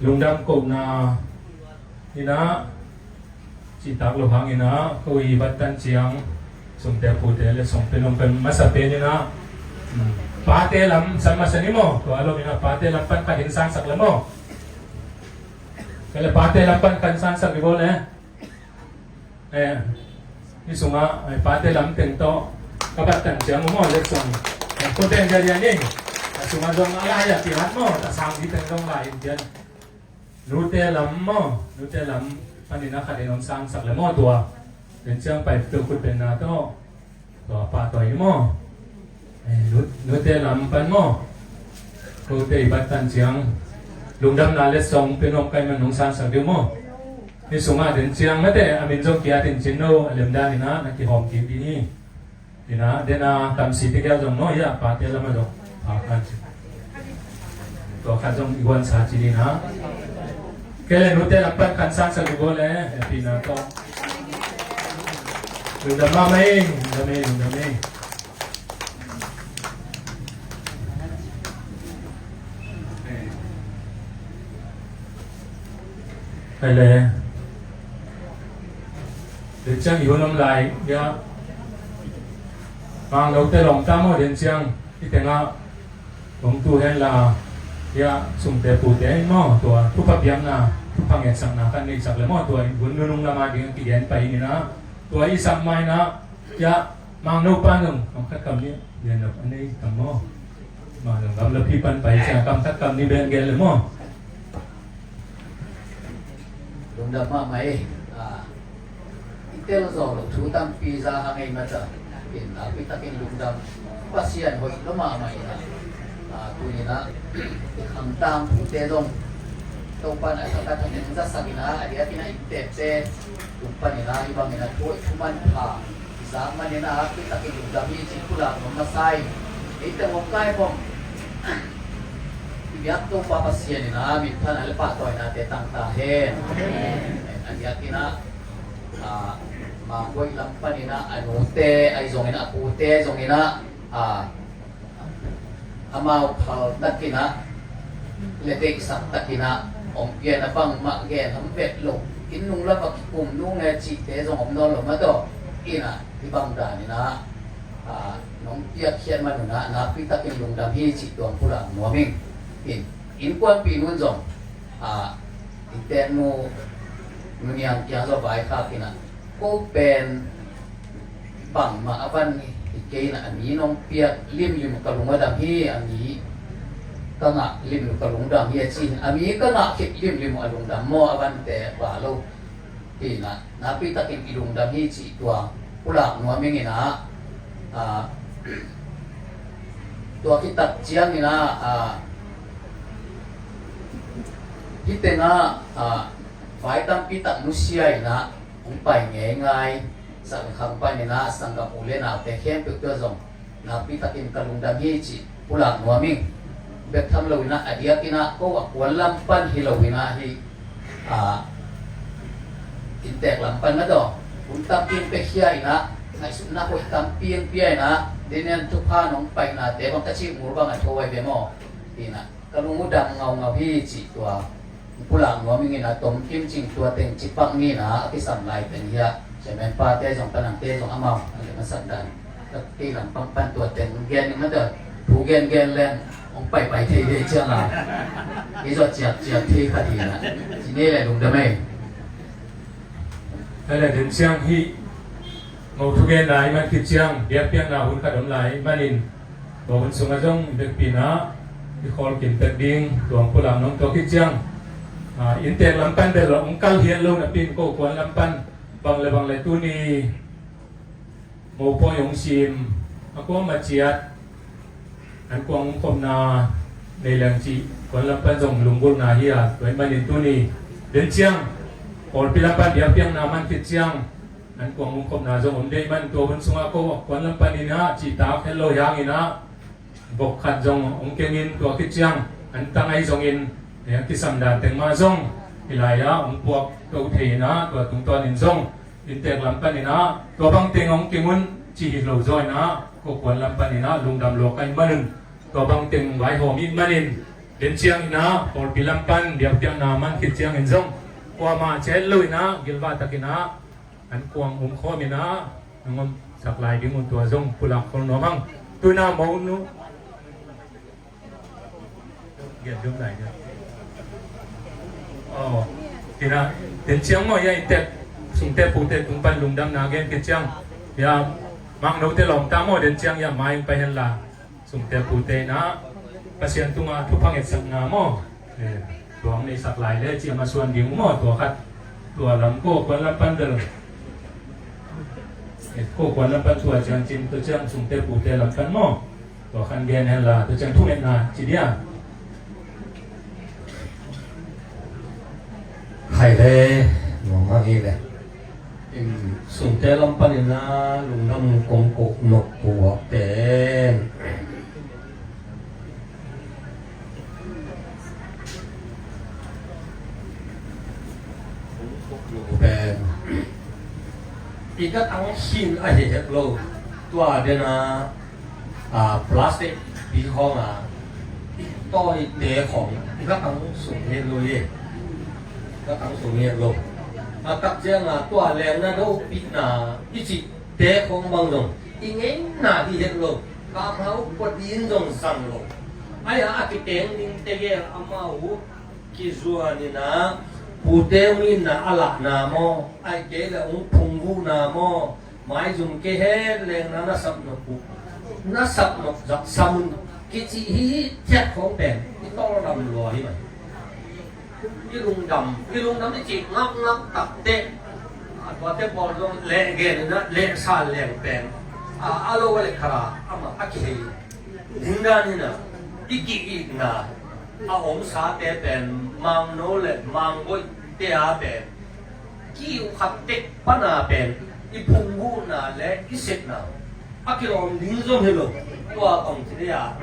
lungdam kohna in ah cihtak lo hang in ah ko i bat tan ciang sungte pute letsong pen hong pen masa pen in ah pate lam san masa ni maw. Tua a lom in ah pate lam pan khat in sangsak le maw. Ka le pate lam pan khat in sangsak ni baw le. Eh, hih sungah eh pate lam teng tawh ka bat tan ciang maw letsong eh khut beng ziahziah ni. A sungah zong a lai ah kihat maw ta sang dih teng zong lai in cian. Nute lam maw, nute lam panin a khat in hong sangsak le maw tua. Den ciang pai tua khut benna tawh tua pahtawi ni maw. Eh, nu- nute lam pan maw. Kote i bat tan ciang lungdamna letsong pen hong kai man hong sangsak dih maw. Hih sungah den ciang mate a min zong kiat in cin no a lemdan in ah na kihawm kik dih hi. Ina dena tamsi tegel zong no ia pate lama zong. Akan tua khat zong iguan sa cini na. Kele nute lampat kan sang sa lugo le happy na to. Lungdam mama ei, lungdam ei, lungdam ei. Hai le. Denciang i hun om lai ia. Mang lo te long tam ho denciang i tenga hong tu hen la ia sumte pute in maw tua thupha piakna thupha ngetsakna kan neihsak le maw tua i hun nunung lama ding kigen pai ni na tua i sam mai na ia mang no pa nung hong khat kam ni ia no anei kam maw. Mah lo gam la pi pan pai sia kam khat kam ni ben gen le maw. Lungdam mahmah ei. I tel zawh loh thu tampi za hang ei mata in a pi takin lungdam. Pasian hoih lo mahmah in a tuni na i khangtang thute zong Topa na thakhat a neng zasak in a a diakin a i tepte tung pan in a i bang in a thu hoih thu manpha Zak manin a kitakin lungdam hi ci pulak nuam masa in eite hong kai bawm i biak Topa Pasian in a minthanna le pahtawinate tangta hen. A diakin a Mangkoi lam panin a a nute ahi zongin a pute zongin a amau phal takin a le deihsak takin a om pian a bangmah gen om vet lo in nung lam a kikum nung e cihte zong om nawn lo mah tawh in a hih bang danin a nong piakkhiat man un a nakpi takin lungdam hi cih tuang pulak nuam ing. In innkuanpih nun zong Innteknu Nu Niang kiang zaw vaikhak inah, ko pen bangmah a van hi kei inah, a mi nong piak limlim ka lung a dam hi, a mi ka ngah limlim ka lungdam hi a ci hi. A mi ka ngah khit limlim a lungdam maw, a vante ba lo. Hi inah, nakpi takin i lungdam hi cih tua pulak nuam ing inah, a, tua khit tak ciang inah, a, hih tengah, a, vai tampi tak nusia inah hong pai ngeingai, sang khang pan inah sanggam u le naute khempeuh tua zong nakpi takin ka lungdam hi cih pulak nuam ing. Bek tham lo inah, a diak inah ko a kuan lam pan hi lo inah, hih, a, inntek lam pan na daw, hun tampi pia khia inah, ngaihsutna hoih tampi pia inah, dinian thupha nong paihnate bang ka cih mur bang a tho ai ve maw? Hi inah, ka lung uh dam ngaungau hi cih tua pulak nuam ing inah, tom kim cing tua teng cipak ni inah, a kisam lai teng hi a, chairman pate zong, panangte zong, amau a lem a sak dan, ka kei lam pang pan tua teng gen ning mata, thu gen gen leng hong paipai thei ve ciang a, i zawh ciakciak thei kha ding inah, ci ni le lungdam ei. Hei le, den ciang hih mo thu gen lai man khit ciang, biakpiakna hun khat om lai manin, tua hun sungah zong vekpi inah i khawl kim tek ding, tua hong pulak nuam. Tua khit ciang, a, inntek lam pan bel hong kal hiat lo napi in, ko kuan lam pan bang le bang le tuni mopawi hong sim, a kuama ciat an kuang umkhopna nei leng cih kuan lam pan zong lunggulhna hi a, tua ahih manin tuni den ciang pawlpi lam pan biakpiakna man khit ciang an kuang umkhopna zong om dei man, tua hun sungah ko a kuan lam pan inah cihtak het lo hi hang inah, bok khat zong hong keng in, tua khit ciang an tang ahi zongin, eh, a kisam dan teng mah zong hih lai-ah hong puak to thei inah, tua tungtawn in zong inntek lam pan inah tua bang teng hong keng un ci hi lo zaw inah, ko kuan lam pan inah lungdam lua ka hih manun, tua bang teng vaihawm ih manin, den ciang inah pawlpi lam pan biakpiakna man khit ciangin zong kuamah ciah het lo inah gilvah tak inah an kuang umkhawm inah nong om sak lai ding un, tua zong pulak khol nuam hang. Tu inah mo nu gen dum lai ni. Aw, hi inah, den ciang maw, ya inntek sungte pute tung pan lungdamna gen khit ciang, ya mangnote lawmta maw, den ciang ya mai pai hen la, sungte pute inah Pasian tungah thupha ngetsakna maw, eh, tua hong neisak lai le ciam a suan ding uh maw, tua khat, tua lam ko kuan lam pan bel, eh, ko kuan lam pan tua ciang cin, tua ciang sungte pute lam pan maw, tua khan gen hen la, tua ciang thungetna ci dia. Khai le, nuam hang hi le. Sungte lam pan inah lungdam kong koh nop uh a pen, pen i gatang khin ahi het lo. Tua den a, a, plastic pi khawng a i tawite khawng i gatang sung het lo hi. I gatang sung het lo. A tak ciang a tua lengna dopihna i cihte khawng bang zong i ngeina hi het lo. Kamhau kua din zong zang lo. Ai-a a kiteng dingte gel amau kizuan inah, pute hong itna a lahna maw, ai kei le hong phungvuhna maw, maizum kei het leng na na sap nop uh, na sap nop zak sam un kici hi. Thiat khawng pen i tawldam lua hi mai. I lungdam, i lungdam i cih ngakngak takte, a tuate pawl zong leh gen inah leh sa leng pen a, a lo a le khara amah a kihei. Dingdan inah i ki-itna a omsate pen mangno le manggoihte a pen ki-ukhat tek pana pen i phungvuhna le i sepna a kilawm ding zong hi lo. Tua kong ci dei a,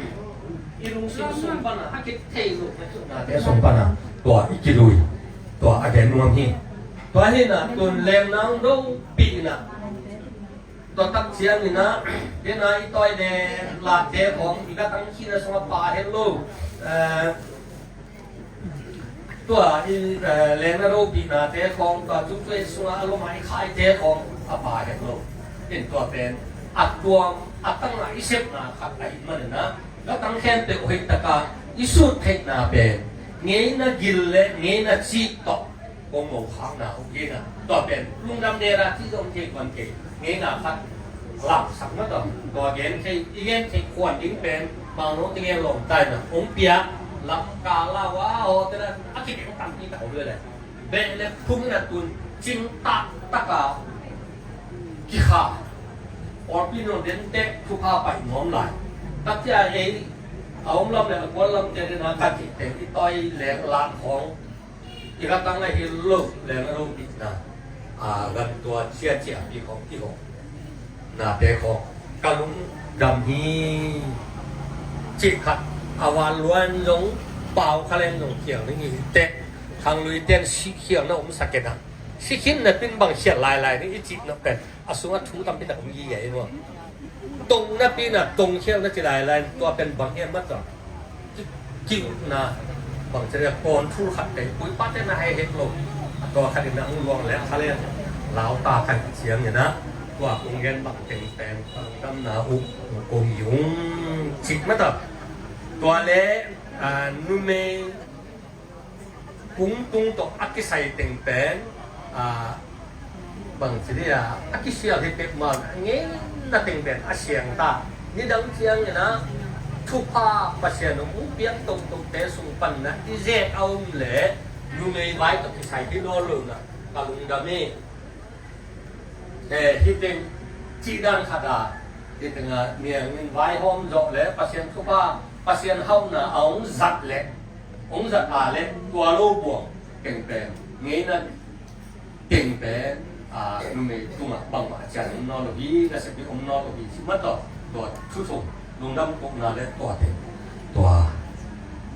i lungsim sung pana a kithei lo, nate sung pana tua i kilui, tua a gen nuam hi. Tua hi inah tun leng nang dopihna, tua tak ciang inah, den a i tawi le late khawng i gatang khin a sungah pha het lo. Eh, tua i, eh, lengna ropihnate khawng, tua cungcuai sungah a lom a i khaite khawng a pha het lo. In tua pen a tuam a tangah i sepna khat ahih manin ah, gatang khempeuh hoih takah i sut theihna pen Ngeina gil le ngeina cih tawh kong mo khakna uh hi na. Tua pen lungdam nena cih zong kei kuan kei. Ngeina khat lamsak na tawh tua gen thei, i gen thei kuan ding pen Mangno te gen lawm tai na hong pia. Lamka la wa aw te na a kibeng tampi tak om le le. Beh le phung na tun cing tak taka kikha. Pawlpi nong den tek thupha pai nuam lai. Takia ei a om lam le a kuan lam te den a ka kik teng i toi leng lak khawng i ka tang a hi lo leng a lo bit na. A gan tua cia cia pi khawng i hawng na te khawng ka lungdam hi. Cih khat a van luan zong pau kha leng zong khial ning i hi tek. Khanglui ten si khial na om sa kena. Si khin na pin bang khial lai lai ni i cih na pen a sungah thu tampi tak om hi hi maw? Tong na pin a tong khial na ci lai lai tua pen bang hiam mat tawh ki, ki na bang ci le kawn thu khat te pui pa te na hei hek lo. A tua khat in na ang luang le kha le lau ta khan ciang ni na tua kong gen bang teng pen bang dam na uh kong yung cih mat tawh tua le a numei kung tung tawh a kisai teng pen a bang ci dia a kisial hi pek ma ngeina teng pen a siang ta. Nidang ciangin a thupha Pasian hong piak tongtongte sung pan na i zek a um le numei vai tawh kisai hi nawn lo na ka lungdam hi. Eh, hi teng cih dan khat a hi teng a niangin vaihawm zawh le Pasian thupha Pasian hauhna a hong zat le hong zat a le tua lo buang teng pen ngeina teng pen a numei tungah bangmah a cian om nawn lo hi na sepih om nawn lo hi si ma tawh tua thu thum lungdam kohna le tua teng tua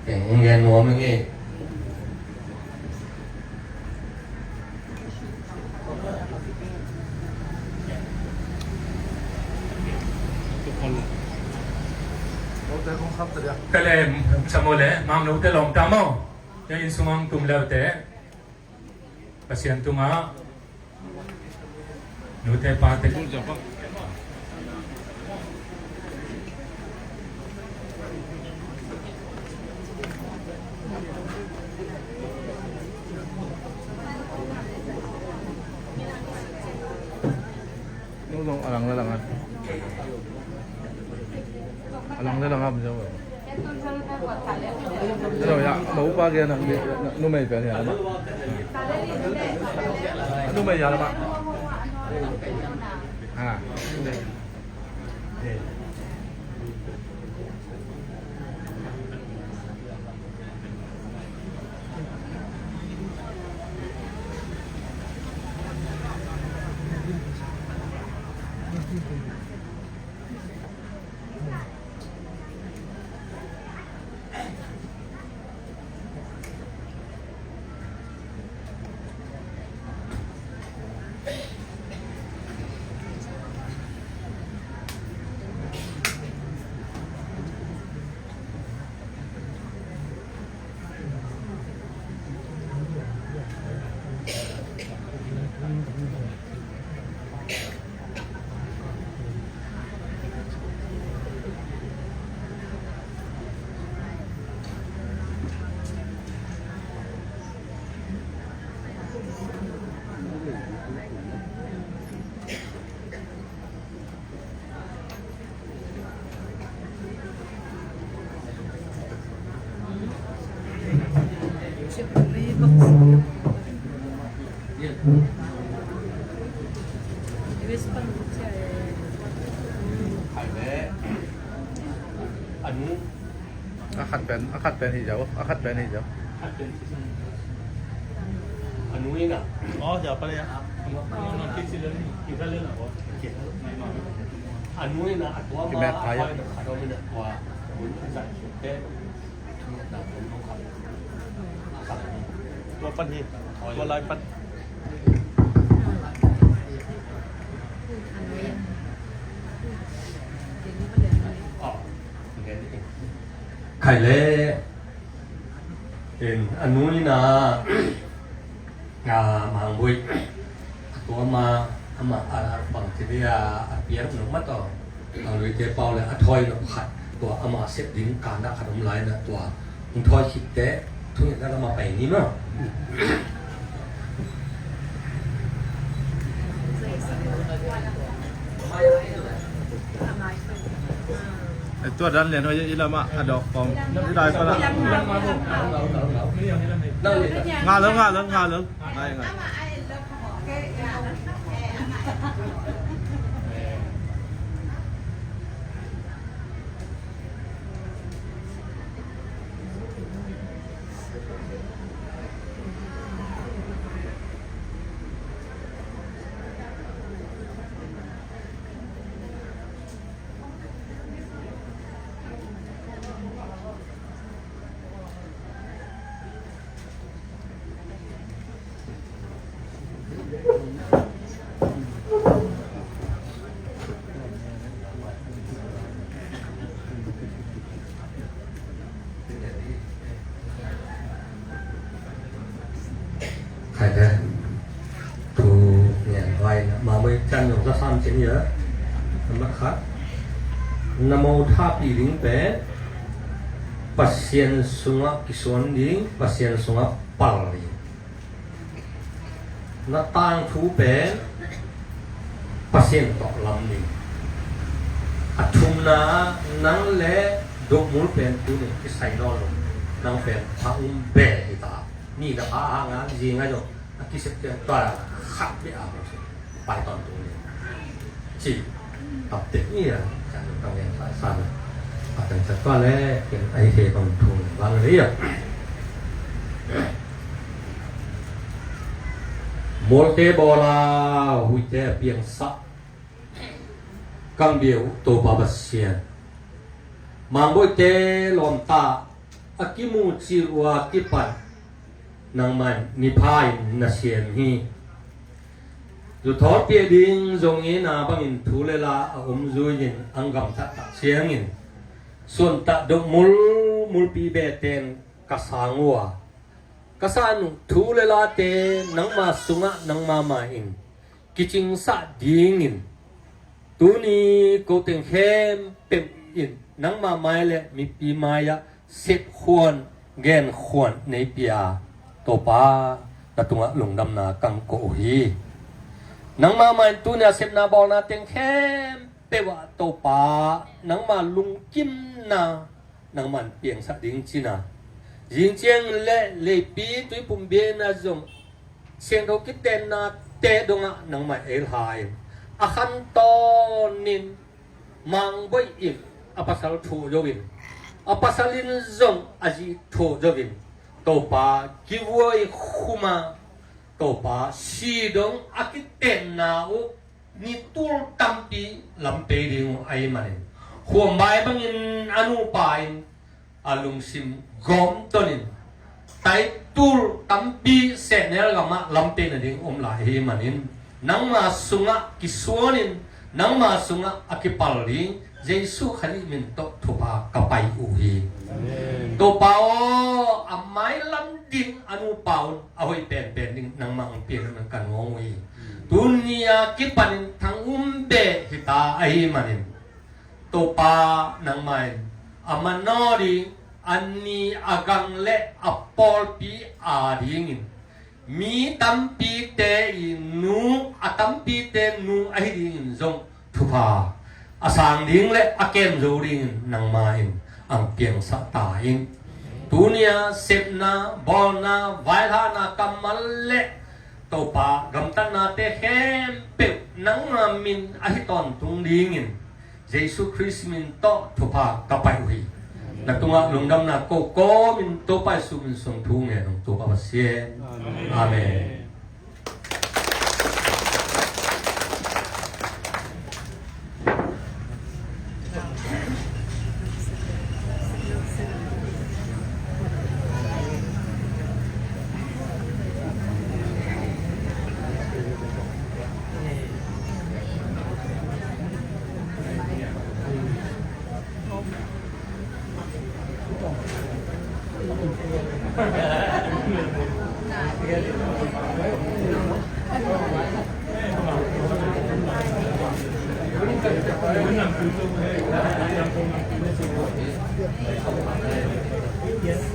teng hong gen nuam ing e. Ka lem samo le mang lo te lawm ta maw? Te inn sungah tum leu te Pasian tungah nute pate nung zong a lang le lang a a lang le lang a. Hello, ya, ma upa kia na numei pen ya ma. Numei ya ma. Ha. A khat pen, a khat pen hi zau, a khat pen hi zau. A nu ina. Oh, ya pala ya. A nu ina a tua ma a tua ina a tua ina tua. Tua pan hi. Tua lai pan. Khai le. In a nu ina a Mangbuih a tua ma ama a bang ci dia a piak nop ma tawh a luite pau le a thawi nop khat tua ama sep ding kan dah khat om lai na tua hong thawi khit teh Thungetna lamah pai ni maw. Eh, tua dan lian hoih i lamah a dawk kawm. I dai pala. Ngah lo, ngah lo, ngah lo. Ngai, ngai. Khai te. Thu ngen vai na. Mangbuai ciang zong za sam cin ia. Number khat. Na mo thapi ding pen Pasian sungah kisuan ding, Pasian sungah pal ding. Na tangthu pen Pasian tawh lam ding. A thumna, nang le Dokmul pen tu ning kisai nawn lo. Nang pen pha um be hi ta. Ni na pha a hang a, zi ngai lo. A kisep tiang tua la khat be a ho se. Pai tawntung ding. Ci. Tap tek ni a. Kan tang yang sa sa. A tang sa tua le. Ken ai he tawntung. Bang le ya. Mawlte bawla huite a piangsak kang bia uh Topa Pasian, Mangbuaite lawmta a kimucil uh a kipan nangmah in nipha in na siam hi. Zuthawl piah ding zong in a bangin thu le la a om zui in ang gamtat tak ciangin suantak dok mulmulpi beten ka sang uh a, ka san uh thu le late nangma sungah nangma ma in kicingsah dingin tuni ko teng khempeuh in nangma mai le mipi mai-ah sepkhuan genkhuan nei pia, Topa, na tungah lungdamna kang ko uh hi. Nangma mai in tuni a sepna bawlna teng khempeuh ah Topa, nangma lungkimna nangman piangsak ding cina. Zing ciang le leipi tuipum biakna zong siangtho kitenna te dongah nangmah ei lai in a khan tawnin Mangbuai in a pasal thuh zo in a pasal in zong a zi thuh zo in Topa kivuai khuma Topa si dong a kitenna uh ni tul tampi lam pei ding uh ahi manin khuambai bangin a nupa in a lungsim gawm tonin tai tul tampi sehnel gamah lam pei nading om lai ahi manin nangma sungah kisuanin nangma sungah a kipal ding Jesu Khrih min tawh thupha ka pai uh hi. Amen. Topa aw, a mailam ding a nupa un a hoih penpen ding nangmah hong piak in kan ngawng uh hi. Tuni a kipanin thang um beh hita ahi manin Topa nangmah in a manawh ding a ni a gang le a pawlpi a dingin mi tampite i nu a tampite nu ahi dingin zong thupha a sang ding le a kem zo dingin nangmah in ang piangsak ta in. Tuni a sepna bawlna vaihana kammal le Topa gamtatnate khempeuh nangma min ahi tawntung dingin Jesu Khrist min tawh thupha ka pai uh hi. Na tungah lungdamna ko kawmin Topa Jesu min sung thu ngen ung Topa Pasian. Amen. Amen.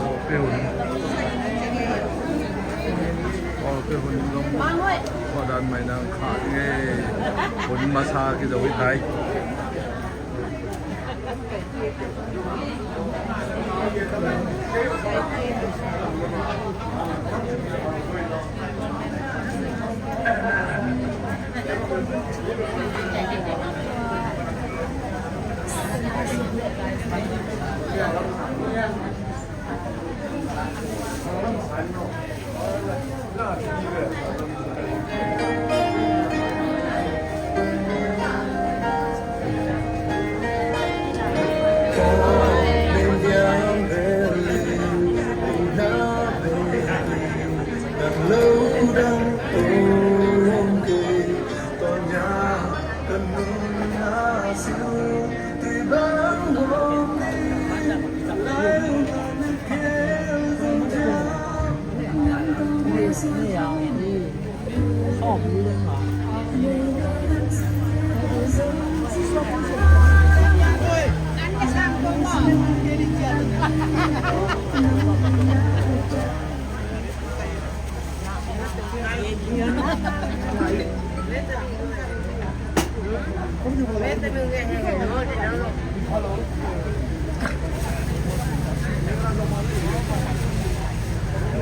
Kawlpi hun. Kawlpi hun zong tua dan mah in khah ding ei. Hun masa kizo hi tai.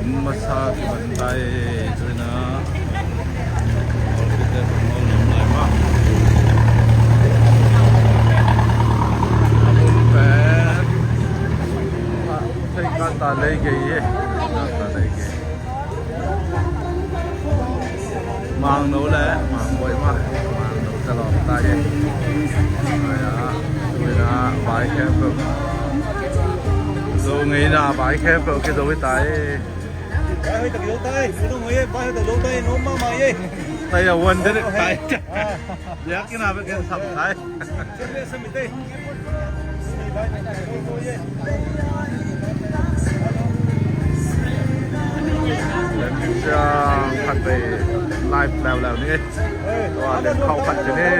Masa kiban tai tuina. Kite pun mau nam lai ma. Pun pen. Thei kan ta lei gei ye. Ta lei gei. Mangno le Mangbawi mah, Mangno ta lawm ta hi. Ai a, tuina vai khempeuh, zo ngeina vai khempeuh kizo hi ta hi. Vai hoih tak zo ta hi, minung hoih e, vai hoih tak zo ta hi, nuam mahmah hi. Tai a wan direct tai. Biakinn ah bek in sam tai. Lemsiang khat vei live leuleu ni. Tua lemkhau khat ci ni.